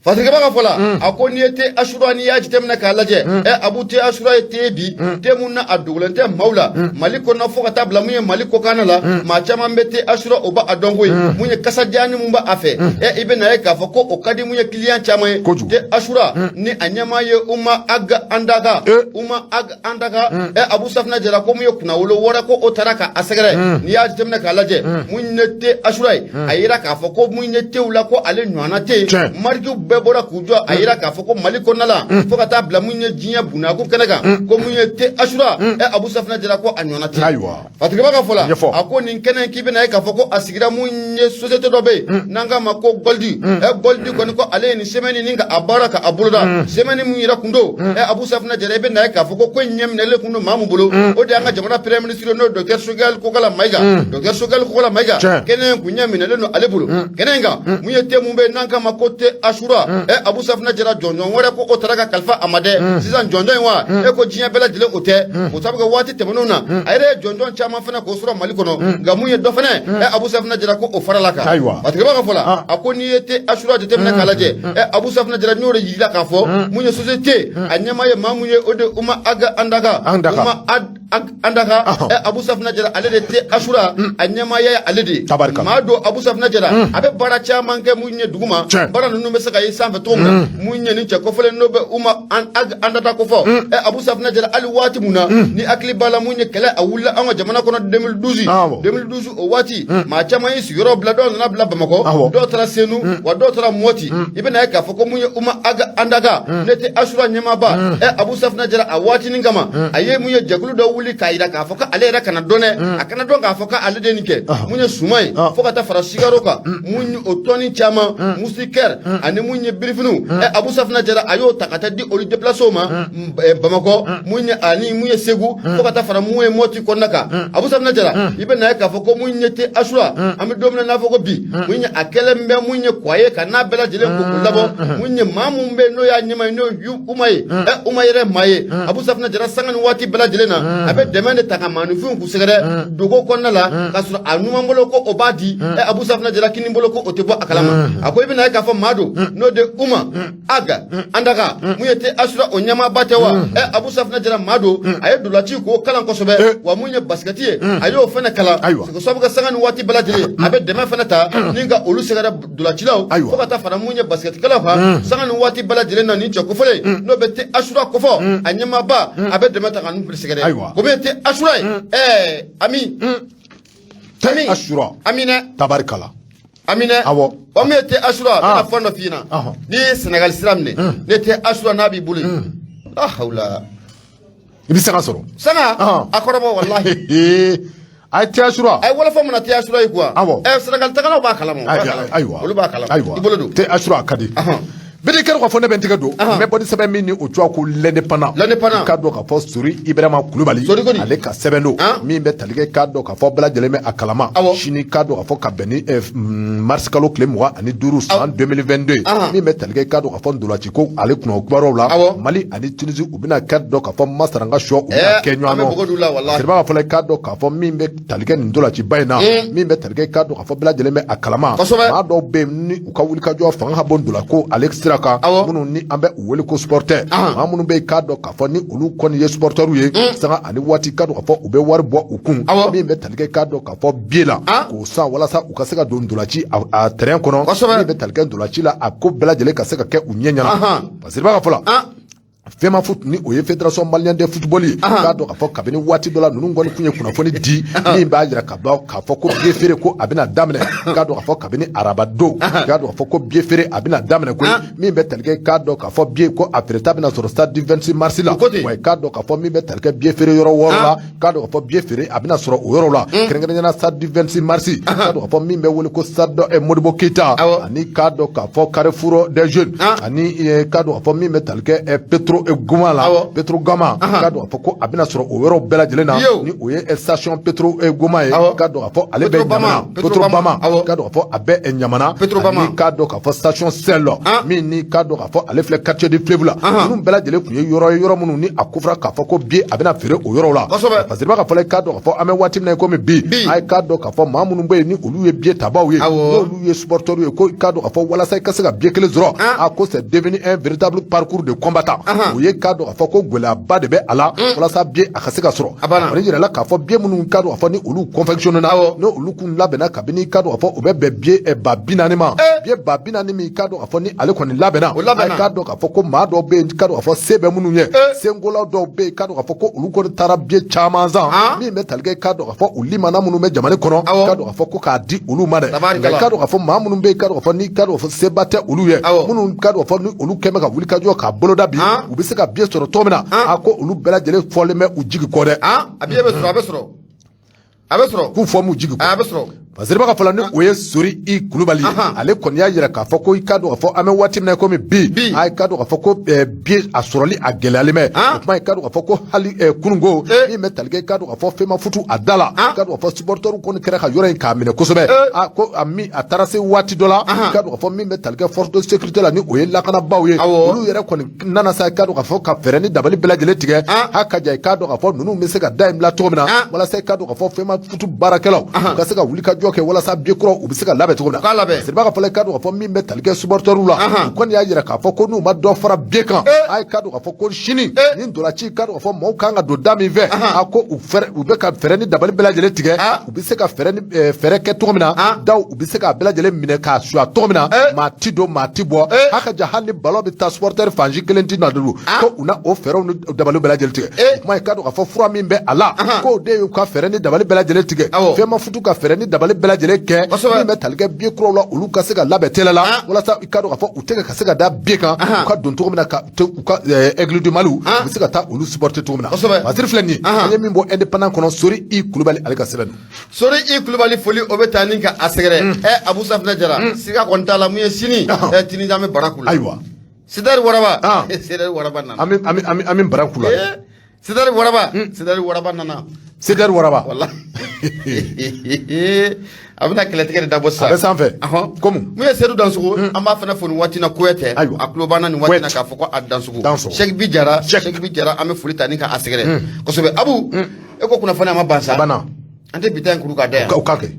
Speaker 1: Fatigɛba ka fɔ la, a ko n'i ye thé Achoura, n'i y'a jateminɛ k'a lajɛ, ɛ Abu, thé Achoura ye thé bi, thé mun na a dogolen tɛ maaw la Mali kɔnɔ fo ka taa bila mun ye Mali kɔkanna la. Maa caman bɛ thé Achoura, o b'a dɔn koyi. Mun ye kasajaani mun b'a fɛ, ɛ i bɛ na ye k'a fɔ ko o ka di mun ye client caman ye.
Speaker 2: Kojugu.
Speaker 1: Thé Achoura ni a ɲɛmaa ye Uma Ag Andaga. Uma Ag Andaga, ɛ Abu Safina Jara, ko mun ye kunnawolo wɔɔrɔ ko o taara ka a sɛgɛrɛ. N'i y'a jateminɛ k'a lajɛ, mun ye thé Achoura ye, a yira k'a fɔ ko mun ye théw la, ko ale ɲɔgɔnna tɛ yen. Marikiw bɛɛ bɔra k'u jɔ, a yira k'a fɔ ko Mali kɔnɔna la fo ka taa bila mun ye diɲɛ bunakun kɛnɛ kan, ko mun ye thé Achoura, ɛ Abu Safina Jara, ko a ɲɔgɔnna tɛ yen. Fatigɛba ka fɔ la,
Speaker 2: Ɲɛfɔ.
Speaker 1: a ko nin kɛnɛ in, k'i bɛna ye k'a fɔ ko a sigira mun ye société dɔ bɛ yen n'an k'a ma ko Goldi. Ɛ Goldi kɔni, ko ale ye nin semaine nin ka a baara ka a boloda. Semaine mun yɛrɛ kun don, ɛ Abu Safina Jara, i bɛ na ye k'a fɔ ko in ɲɛminɛlen kun don maa mun bolo, o de y'an ka jamana premier ministre, n'o ye docteur Choguel Kokala Maïga. Docteur Choguel Kokala Maïga, kɛnɛ in kun ɲɛminɛlen don ale bolo. Kɛnɛ in kan, mun ye thé mun bɛ yen n'an k'a ma ko thé Achoura, ɛ Abu Safina Jara, jɔnjɔn wɛrɛ ko o taara ka kalifa a ma dɛ. Sisan jɔnjɔn in wa, e ko diɲɛ bɛɛ lajɛlen o tɛ o sabu kɛ waati tɛmɛnenw na, a yɛrɛ ye jɔnjɔn caman fana k'o sɔrɔ Mali kɔnɔ, nka mun ye dɔ fana, ɛ Abu Safina Jara, ko o farala kan. Fatigɛba ka fɔ la, a ko n'i ye thé Achoura jateminɛ k'a lajɛ, ɛ Abu Safina Jara, n y'o de yir'i la k'a fɔ mun ye société a ɲɛmaa ye maa mun ye, o de Uma Ag Andaga.
Speaker 2: Andaga.
Speaker 1: Uma Ag Andaga, ɛ Abu Safina Jara, ale de thé Achoura a ɲɛmaaya ye ale de ye.
Speaker 2: Tabarikala.
Speaker 1: Maa don, Abu Safina Jara, a bɛ baara caman kɛ mun ye dugu ma. Baara ninnu bɛ se ka ye sanfɛ cogo min na, mun ye nin cɛ kɔfɔlen n'o bɛ Uma Ag Andaga ko fɔ, ɛ Abu Safina Jara, hali waati mun na ni hakili b'a la, mun ye kɛlɛ a wulila an ka jamana kɔnɔ 2012, 2012 o waati, maa caman ye sigiyɔrɔ bila, dɔw nana bila Bamakɔ, dɔw taara Senu, wa dɔw taara Mɔti. I bɛna ye k'a fɔ ko mun ye Uma Ag Andaga ne thé Achoura ɲɛmaaba, ɛ Abu Safina Jara, a waatinin kama a ye mun ye jɛkulu dɔ wuli k'a yira k'a fɔ ko ale yɛrɛ kana dɔn dɛ, a kana dɔn k'a fɔ k'ale de nin kɛ. Mun ye suman ye fo ka taa fara sikaro kan, mun ye o tɔni caman moustiquaire ani mun ye birifiniw, ɛ Abu Safina Jara, a y'o ta ka taa di olu déplacés ma Bamakɔ, mun ye ani mun ye Segu fo ka taa fara mun ye Mɔti kɔnɔna kan. Abu Safina Jara, i bɛ na ye k'a fɔ ko mun ye thé Achoura, an bɛ don min na n'a fɔ ko bi, mun ye a kɛlen bɛ mun ye kɔ ye ka n'a bɛɛ lajɛlen ko k'o labɔ. Mun ye maa mun bɛ yen n'o y'a ɲɛmaa ye, n'o ye Uma ye, ɛ Uma yɛrɛ maa ye, Abu Safina Jara, sanga ni waati bɛɛ lajɛlen na a bɛ dɛmɛ de ta ka maaninfinw k'u sɛgɛrɛ dogo kɔnɔna la, k'a sɔrɔ a ɲuman bolo ko o b'a di, ɛ Abu Safina Jara, kini bolo ko o tɛ bɔ a kalama. A ko i bɛna ye k'a fɔ maa don n'o de Uma Aga Andaga, mun ye thé Achoura o ɲɛmaaba tɛ wa? Ɛ Abu Safina Jara, maa don, a ye dolaci k'o kalan kosɛbɛ, wa mun ye basikɛti ye, a y'o fana kalan. K'o sababu kɛ sanga ni waati bɛɛ lajɛlen a bɛ dɛmɛ fana ta ni ka olu sɛgɛrɛ dolacilaw fo ka taa fara mun ye basikɛtikɛlaw kan. Sanga ni waati bɛɛ lajɛlen na, nin cɛ kofɔlen n'o bɛ thé Achoura kofɔ a ɲɛmaaba, a bɛ dɛmɛ ta ka ninnu sɛgɛrɛ. O bɛ thé Achoura ye, ɛɛ Ami.
Speaker 2: Thé
Speaker 1: Ami.
Speaker 2: Achoura.
Speaker 1: Aminɛ.
Speaker 2: Tabarikala.
Speaker 1: Aminɛ. O min ye thé Achoura, n bɛna fɛn dɔ f'i ɲɛna. N'i ye Sénégal sira minɛ, ne thé Achoura n'a b'i bolo yen, la hawla.
Speaker 2: I bɛ sanga sɔrɔ.
Speaker 1: Sanga a kɔrɔbɔ walahi.
Speaker 2: A ye thé Achoura.
Speaker 1: A ye wɔlɔfɔ mun na thé Achoura ye quoi? Ɛ Sénégal tagalaw b'a kalama, u b'a kalama. Olu b'a kalama. I bolo don.
Speaker 2: Thé Achoura a ka di. Bɛɛ kɛra k'a fɔ ne bɛ n tɛgɛ don n bɛ bɔ ni sɛbɛn min ni o tɔgɔ ko L'Indépendant.
Speaker 1: L'Indépendant.
Speaker 2: I k'a dɔn k'a fɔ Sori Ibrahima Kulubali,
Speaker 1: Sori kɔni.
Speaker 2: ale ka sɛbɛn don min bɛ tali kɛ, k'a dɔn k'a fɔ bɛɛ lajɛlen bɛ a kalama sini, k'a dɔn k'a fɔ ka bɛn ni mars kalo tile 25 san 2022 ye, min bɛ tali kɛ, k'a dɔn k'a fɔ ntolanci ko ale kunna kibaruyaw la. Mali ani Tunisie, u bɛna kɛ dɔn k'a fɔ masaranga sɔ u bɛna kɛ ɲɔgɔn
Speaker 1: An bɛ bɔgɔ d'u la, walahi.
Speaker 2: Siriba ka fɔ la, k'a dɔn k'a fɔ min bɛ tali kɛ nin ntolaciba in na, min bɛ tali kɛ, k'a dɔn k'a fɔ bɛɛ lajɛlen bɛ a kalama, maa dɔw bɛ yen ni u ka wulikajɔ fanga ka bon ntola ko ale sira kan, minnu ni an bɛ u wele ko supporter, maa minnu bɛ yen k'a dɔn k'a fɔ ni olu kɔni ye supporterw ye, sanga ani waati, k'a dɔn k'a fɔ u bɛ wari bɔ u kun, min bɛ tali kɛ, k'a dɔn k'a fɔ billet la k'o san walasa u ka se ka don ntolaci a terrain kɔnɔ, min bɛ tali kɛ ntolaci la, a ko bɛɛ lajɛlen ka se ka kɛ u ɲɛ ɲɛna. Parce que b'a ka fɔ la, FEMAFOOT ni o ye Fédération malienne de football ye, k'a dɔn k'a fɔ kabini waati dɔ la ninnu kɔni tun ye kunnafoni di min b'a jira ka ban k'a fɔ ko billet feere ko a bɛna daminɛ, k'a dɔn k'a fɔ kabini araba don, k'a dɔn k'a fɔ ko billet feere a bɛna daminɛ koyi, min bɛ tali kɛ, k'a dɔn k'a fɔ billet ko a feereta bɛna sɔrɔ stade du 26 mars la.
Speaker 1: O ko ten.
Speaker 2: Wa k'a dɔn k'a fɔ min bɛ tali kɛ billet feere yɔrɔ 6 la, k'a dɔn k'a fɔ billet feere a bɛna sɔrɔ o yɔrɔ la, kɛrɛnkɛrɛnnenya la stade du 26 mars, k'a dɔn k'a fɔ min bɛ wele ko stade Modibo Keita, ani k'a dɔn k'a fɔ Carrefour des Jeunes, ani k'a dɔn k'a fɔ min bɛ tali kɛ Petro Pétrogama la, Pétrogama, k'a dɔn k'a fɔ ko a bɛna sɔrɔ o yɔrɔ bɛɛ lajɛlen na, ni o ye station Pétrogama ye, k'a dɔn k'a fɔ ale bɛ Ɲamana, Pétrobama, k'a dɔn k'a fɔ a bɛ Ɲamana, ani k'a dɔn k'a fɔ station Shell min ni k'a dɔn k'a fɔ ale filɛ quartier du fleuve la. Ninnu bɛɛ lajɛlen tun ye yɔrɔ ye, yɔrɔ minnu ni a kofɔra k'a fɔ ko billet a bɛna feere o yɔrɔw la. Parce que i b'a ka fɔ la, i k'a dɔn k'a fɔ an bɛ waati min na i komi bi, a ye k'a dɔn k'a fɔ maa minnu bɛ yen ni olu ye billet tabaw ye, n'olu ye supporters ye, ko i k'a dɔn k'a fɔ walasa i ka se ka billet kelen sɔrɔ, a ko c'est devenu un véritable parcours de combattant. O ye k'a dɔn k'a fɔ ko gɛlɛyaba de bɛ a la walasa billet a ka se ka sɔrɔ.
Speaker 1: A banna.
Speaker 2: A yirala k'a fɔ billet minnu k'a dɔn k'a fɔ ni olu confectionné na, ni olu kun labɛnna kabini k'a dɔn k'a fɔ o bɛ bɛn billet 40 000 ma, billet 40 000 min k'a dɔn k'a fɔ ni ale kɔni labɛnna,
Speaker 1: O labɛnna.
Speaker 2: A k'a dɔn k'a fɔ ko maa dɔw bɛ yen k'a dɔn k'a fɔ se bɛ minnu ye, senkolaw dɔw bɛ yen k'a dɔn k'a fɔ ko olu kɔni taara billet caman san min bɛ tali kɛ k'a dɔn k'a fɔ u limana minnu bɛ jamana kɔnɔ, k'a dɔn k'a fɔ ko k'a di olu ma dɛ.
Speaker 1: Tabarikala.
Speaker 2: Nka k'a dɔn k'a fɔ maa minnu bɛ yen k'a dɔn k'a fɔ ni k'a dɔn k'a fɔ seba tɛ olu ye, minnu k'a dɔn k'a fɔ ni olu kɛn bɛ ka wuli ka jɔ k'a boloda bi, u bɛ se ka billet sɔrɔ cogo min na, a ko olu bɛɛ lajɛlen fɔlen bɛ u jigi kɔ dɛ.
Speaker 1: A billet bɛ sɔrɔ, a bɛ sɔrɔ, a bɛ sɔrɔ.
Speaker 2: K'u fɔ m'u jigi kɔ.
Speaker 1: A bɛ sɔrɔ.
Speaker 2: Parce que ka fɔ la, ni o ye Sori i Kulubali ye, ale kɔni y'a yira k'a fɔ ko i k'a dɔn k'a fɔ an bɛ waati min na komi bi,
Speaker 1: Bi.
Speaker 2: a k'a dɔn k'a fɔ ko billet a sɔrɔli a gɛlɛyalen bɛ. O kuma, i k'a dɔn k'a fɔ ko hali kununko min bɛ tali kɛ i k'a dɔn k'a fɔ Femafoot a da la, k'a dɔn k'a fɔ supporters kɔni kɛra ka yɔrɔ in k'a minɛ kosɛbɛ. A ko a min a taara se waati dɔ la, i k'a dɔn k'a fɔ min bɛ tali kɛ force de sécurité la, ni o ye lakanabaaw ye, olu yɛrɛ kɔni nana sa i k'a dɔn k'a fɔ ka fɛɛrɛ ni dabali bɛɛ lajɛlen tigɛ ha ka ja i k'a dɔn k'a fɔ ninnu bɛ se ka da in bila cogo min na, walasa i k'a dɔn k'a fɔ Femafoot baarakɛlaw u ka se ka wuli ka jɔ kɛ walasa billet kuraw u bɛ se ka labɛn cogo min na.
Speaker 1: K'a labɛn.
Speaker 2: Siriba ka fɔ la, i k'a dɔn k'a fɔ min bɛ tali kɛ supporters la, u kɔni y'a yira k'a fɔ ko n'u ma dɔ fara billet kan, a ye k'a dɔn k'a fɔ ko sini ni ntolanci, i k'a dɔn k'a fɔ maaw kan ka don da min fɛ, a ko u fɛrɛ u bɛ ka fɛɛrɛ ni dabali bɛɛ lajɛlen tigɛ, u bɛ se ka fɛɛrɛ ni fɛɛrɛ kɛ cogo min na, daw u bɛ se k'a bɛɛ lajɛlen minɛ k'a suya cogo min na, maa ti don, maa ti bɔ, hali ka ja hali ni ballon bɛ taa, supporter fan si kelen ti na don, ko u na o fɛɛrɛw ni dabali bɛɛ lajɛlen tigɛ. O kuma, i k'a dɔn k'a fɔ fura min bɛ a la, k'o de y'u ka fɛɛrɛ ni dabali bɛɛ lajɛlen tigɛ, Femafoot ka fɛɛrɛ ni dabali bɛɛ lajɛlen kɛ min bɛ tali kɛ billet kuraw la, olu ka se ka labɛn teliya la, walasa i k'a dɔn k'a fɔ u tɛgɛ ka se ka da billet kan, u ka don cogo min na ka u ka Aigle du Mali u bɛ se ka taa olu supporter cogo min na. Masiri filɛ nin ye, an ye min bɔ Indépendant kɔnɔ, Sori i Kulubali ale ka sɛbɛn don.
Speaker 1: Sori i Kulubali, foli o bɛ taa ni ka a sɛgɛrɛ. Abu Safinɛ Jara, siga kɔni t'a la, mun ye sini Tunisie, an bɛ bara k'u la.
Speaker 2: Ayiwa.
Speaker 1: Sidari Waraba, Sidari Waraba nana.
Speaker 2: An bɛ bara k'u la.
Speaker 1: Sidari Waraba, Sidari Waraba nana.
Speaker 2: Sidari Waraba.
Speaker 1: Walahi, a bɛna kɛlɛtigɛ de dabɔ sisan.
Speaker 2: A bɛ sanfɛ. Komi
Speaker 1: mun ye Sedu Dansogo, an b'a fana fo nin waati na Kuyatɛ.
Speaker 2: Ayiwa.
Speaker 1: A tulo b'an na nin waati na k'a fɔ ko a Dansogo.
Speaker 2: Dansogo.
Speaker 1: Sɛki Bi Jara.
Speaker 2: Sɛki.
Speaker 1: Sɛki Bi Jara, an bɛ foli ta ni ka a sɛgɛrɛ kosɛbɛ. Abu, e ko kunnafoni a ma ban sa.
Speaker 2: A banna.
Speaker 1: An tɛ bi ta in kuru k'a da yan.
Speaker 2: O ka kɛ,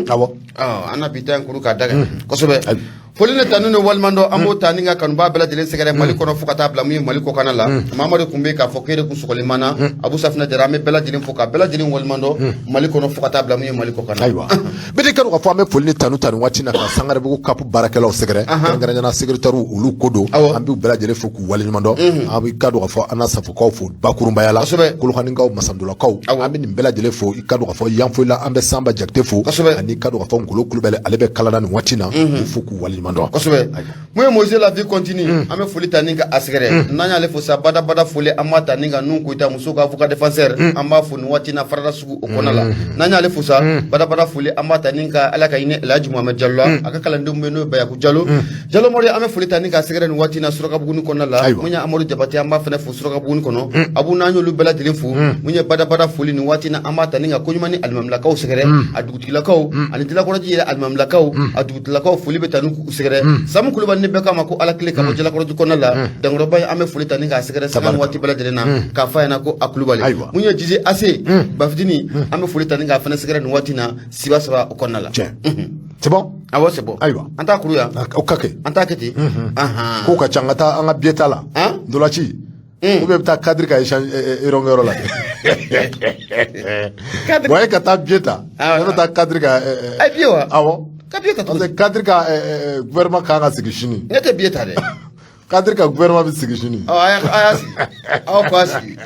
Speaker 2: awɔ.
Speaker 1: An na bi ta in kuru k'a da yan kosɛbɛ.
Speaker 2: Ayiwa.
Speaker 1: Foli ni tanu ni walimadɔ, an b'o ta ni ka kanubaa bɛɛ lajɛlen sɛgɛrɛ Mali kɔnɔ fo ka taa bila mun ye Mali kɔkanna la. Mamadu kun bɛ k'a fɔ k'e de kun sɔgɔli ma na. Abu Safinɛ Jara, an bɛ bɛɛ lajɛlen fo ka bɛɛ lajɛlen walimadɔ Mali kɔnɔ fo ka taa bila mun ye Mali kɔkanna.
Speaker 2: Ayiwa, bɛɛ ka dɔn k'a fɔ an bɛ foli ni tanu ta nin waati na ka Sangarebugu CAP baarakɛlaw sɛgɛrɛ, kɛrɛnkɛrɛnnenya secrétaire olu ko don. An b'u bɛɛ lajɛlen fo k'u waleɲuman dɔn. An bɛ ka dɔn k'a fɔ an na Safokaw fo bakurunbaya la, Kolokanikaw, Masandolakaw, an bɛ nin bɛɛ lajɛlen fo. I ka dɔn k'a fɔ Yanfoyila, an bɛ Sanba Jakite fo, ani ka dɔn k'a fɔ Ngolo Kulubali, ale bɛ kalan na nin waati na, k'u fo k'u waleɲuman dɔn.
Speaker 1: Kosɛbɛ. Mun ye Moise la vie continue, an bɛ foli ta ni ka a sɛgɛrɛ. N'an y'ale fo sa, badabada foli an b'a ta ni ka Nun Koyita, muso ka avocat défenseur, an b'a fo nin waati na Farada sugu o kɔnɔna la. N'an y'ale fo sa, badabada foli an b'a ta ni ka Ala ka hinɛ Elhaji Mohamed Jalo la, a ka kalandenw bɛ n'o ye Bayaku Jalo, Jalo Mori, an bɛ foli ta ni ka sɛgɛrɛ nin waati na Surakabugu kɔnɔna la. Mun ye Amadu Jabate, an b'a fana fo Surakabugu kɔnɔ. Abu, n'an y'olu bɛɛ lajɛlen fo, mun ye badabada foli nin waati na, an b'a ta ni ka Koɲuman ni alimamilakaw sɛgɛrɛ, a dugutigilakaw ani Jalakɔrɔji yɛrɛ alimamilakaw, a dugutigilakaw, foli bɛ ta ni k'u sɛgɛrɛ. Samu Kulubali ni bɛɛ k'a ma ko Ala kile ka bɔ Jalakɔrɔji kɔnɔna la, Dankɔrɔba ye, an bɛ foli ta ni k'a sɛgɛrɛ sanga ni waati bɛɛ lajɛlen na k'a f'a ɲɛna ko a Kulubali. Mun ye Jise Ase Bafitini, an bɛ foli ta ni k'a fana sɛgɛrɛ nin waati na Siba saba o kɔnɔna la.
Speaker 2: Tiɲɛ, c'est bon.
Speaker 1: Awɔ, c'est bon.
Speaker 2: Ayiwa.
Speaker 1: An t'a kuru yan.
Speaker 2: O ka kɛ.
Speaker 1: An t'a kɛ ten.
Speaker 2: Kow ka ca, an ka taa an ka billet ta la. Ntolanci ou bien bɛ taa cadre ka échange yɔrɔ la bon, e ka taa billet ta, ne bɛ taa cadre ka.
Speaker 1: Ayi, billet wa?
Speaker 2: Awɔ.
Speaker 1: Ka billet ta cogo
Speaker 2: Parce que cadre ka gouvernement kan ka sigi sini.
Speaker 1: Ne tɛ billet ta dɛ.
Speaker 2: Cadre ka gouvernement bɛ sigi sini.
Speaker 1: Ɔ, a y'a sigi, aw k'a sigi.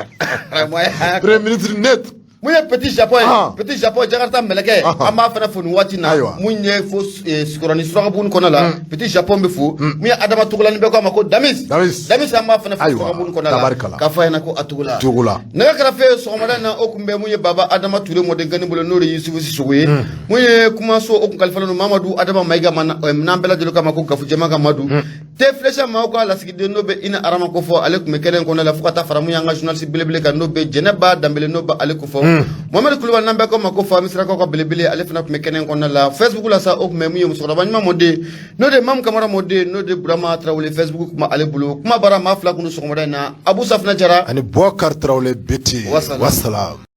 Speaker 2: Premier ministre net.
Speaker 1: Mun ye Petit Japon ye, Petit Japon, Jakarta mɛlɛkɛ, an b'a fana fo nin waati na. Mun ye fo Sikɔrɔni Surakabugu kɔnɔ la, Petit Japon bɛ fo. Mun ye Adama Togola, ni bɛɛ ko a ma ko Damis, Damis, an b'a fana fo Surakabugu kɔnɔ la, k'a fɔ a ɲɛna ko a Togola.
Speaker 2: Togola.
Speaker 1: Nɛgɛ kɛrɛfɛ sɔgɔmada in na, o tun bɛ mun ye Baba Adama Ture mɔdenkɛnin bolo, n'o de ye Yusufu Sisoko ye. Mun ye kumaso, o tun kalifalen don Mamadu Adama Mayiga ma, n'an bɛɛ lajɛlen k'a ma ko Gafu Jɛma ka Madu te filɛsɛ maaw ka lasigiden, n'o bɛ Ina Arama ko fɔ, ale tun bɛ kɛnɛ in kɔnɔ la, fo ka taa fara mun y'an ka journaliste belebele kan, n'o bɛ Jɛnɛba Danbele, n'o bɛ ale ko fɔ, Mohamed Kulubali, n'an bɛɛ ko ma ko fa Misirakaw ka belebele, ale fana tun bɛ kɛnɛ in kɔnɔ la. Facebook la sa, o tun bɛ mun ye musokɔrɔba ɲuman mɔden, n'o de ye Mamu Kamara mɔden, n'o de ye Burama Tarawele. Facebook kuma ale bolo, kuma baara maa fila kun sɔgɔmada in na, Abu Safinɛ Jara
Speaker 2: ani Bɔkari Tarawele Beti.
Speaker 1: Wasalaam.
Speaker 2: Wasalaam.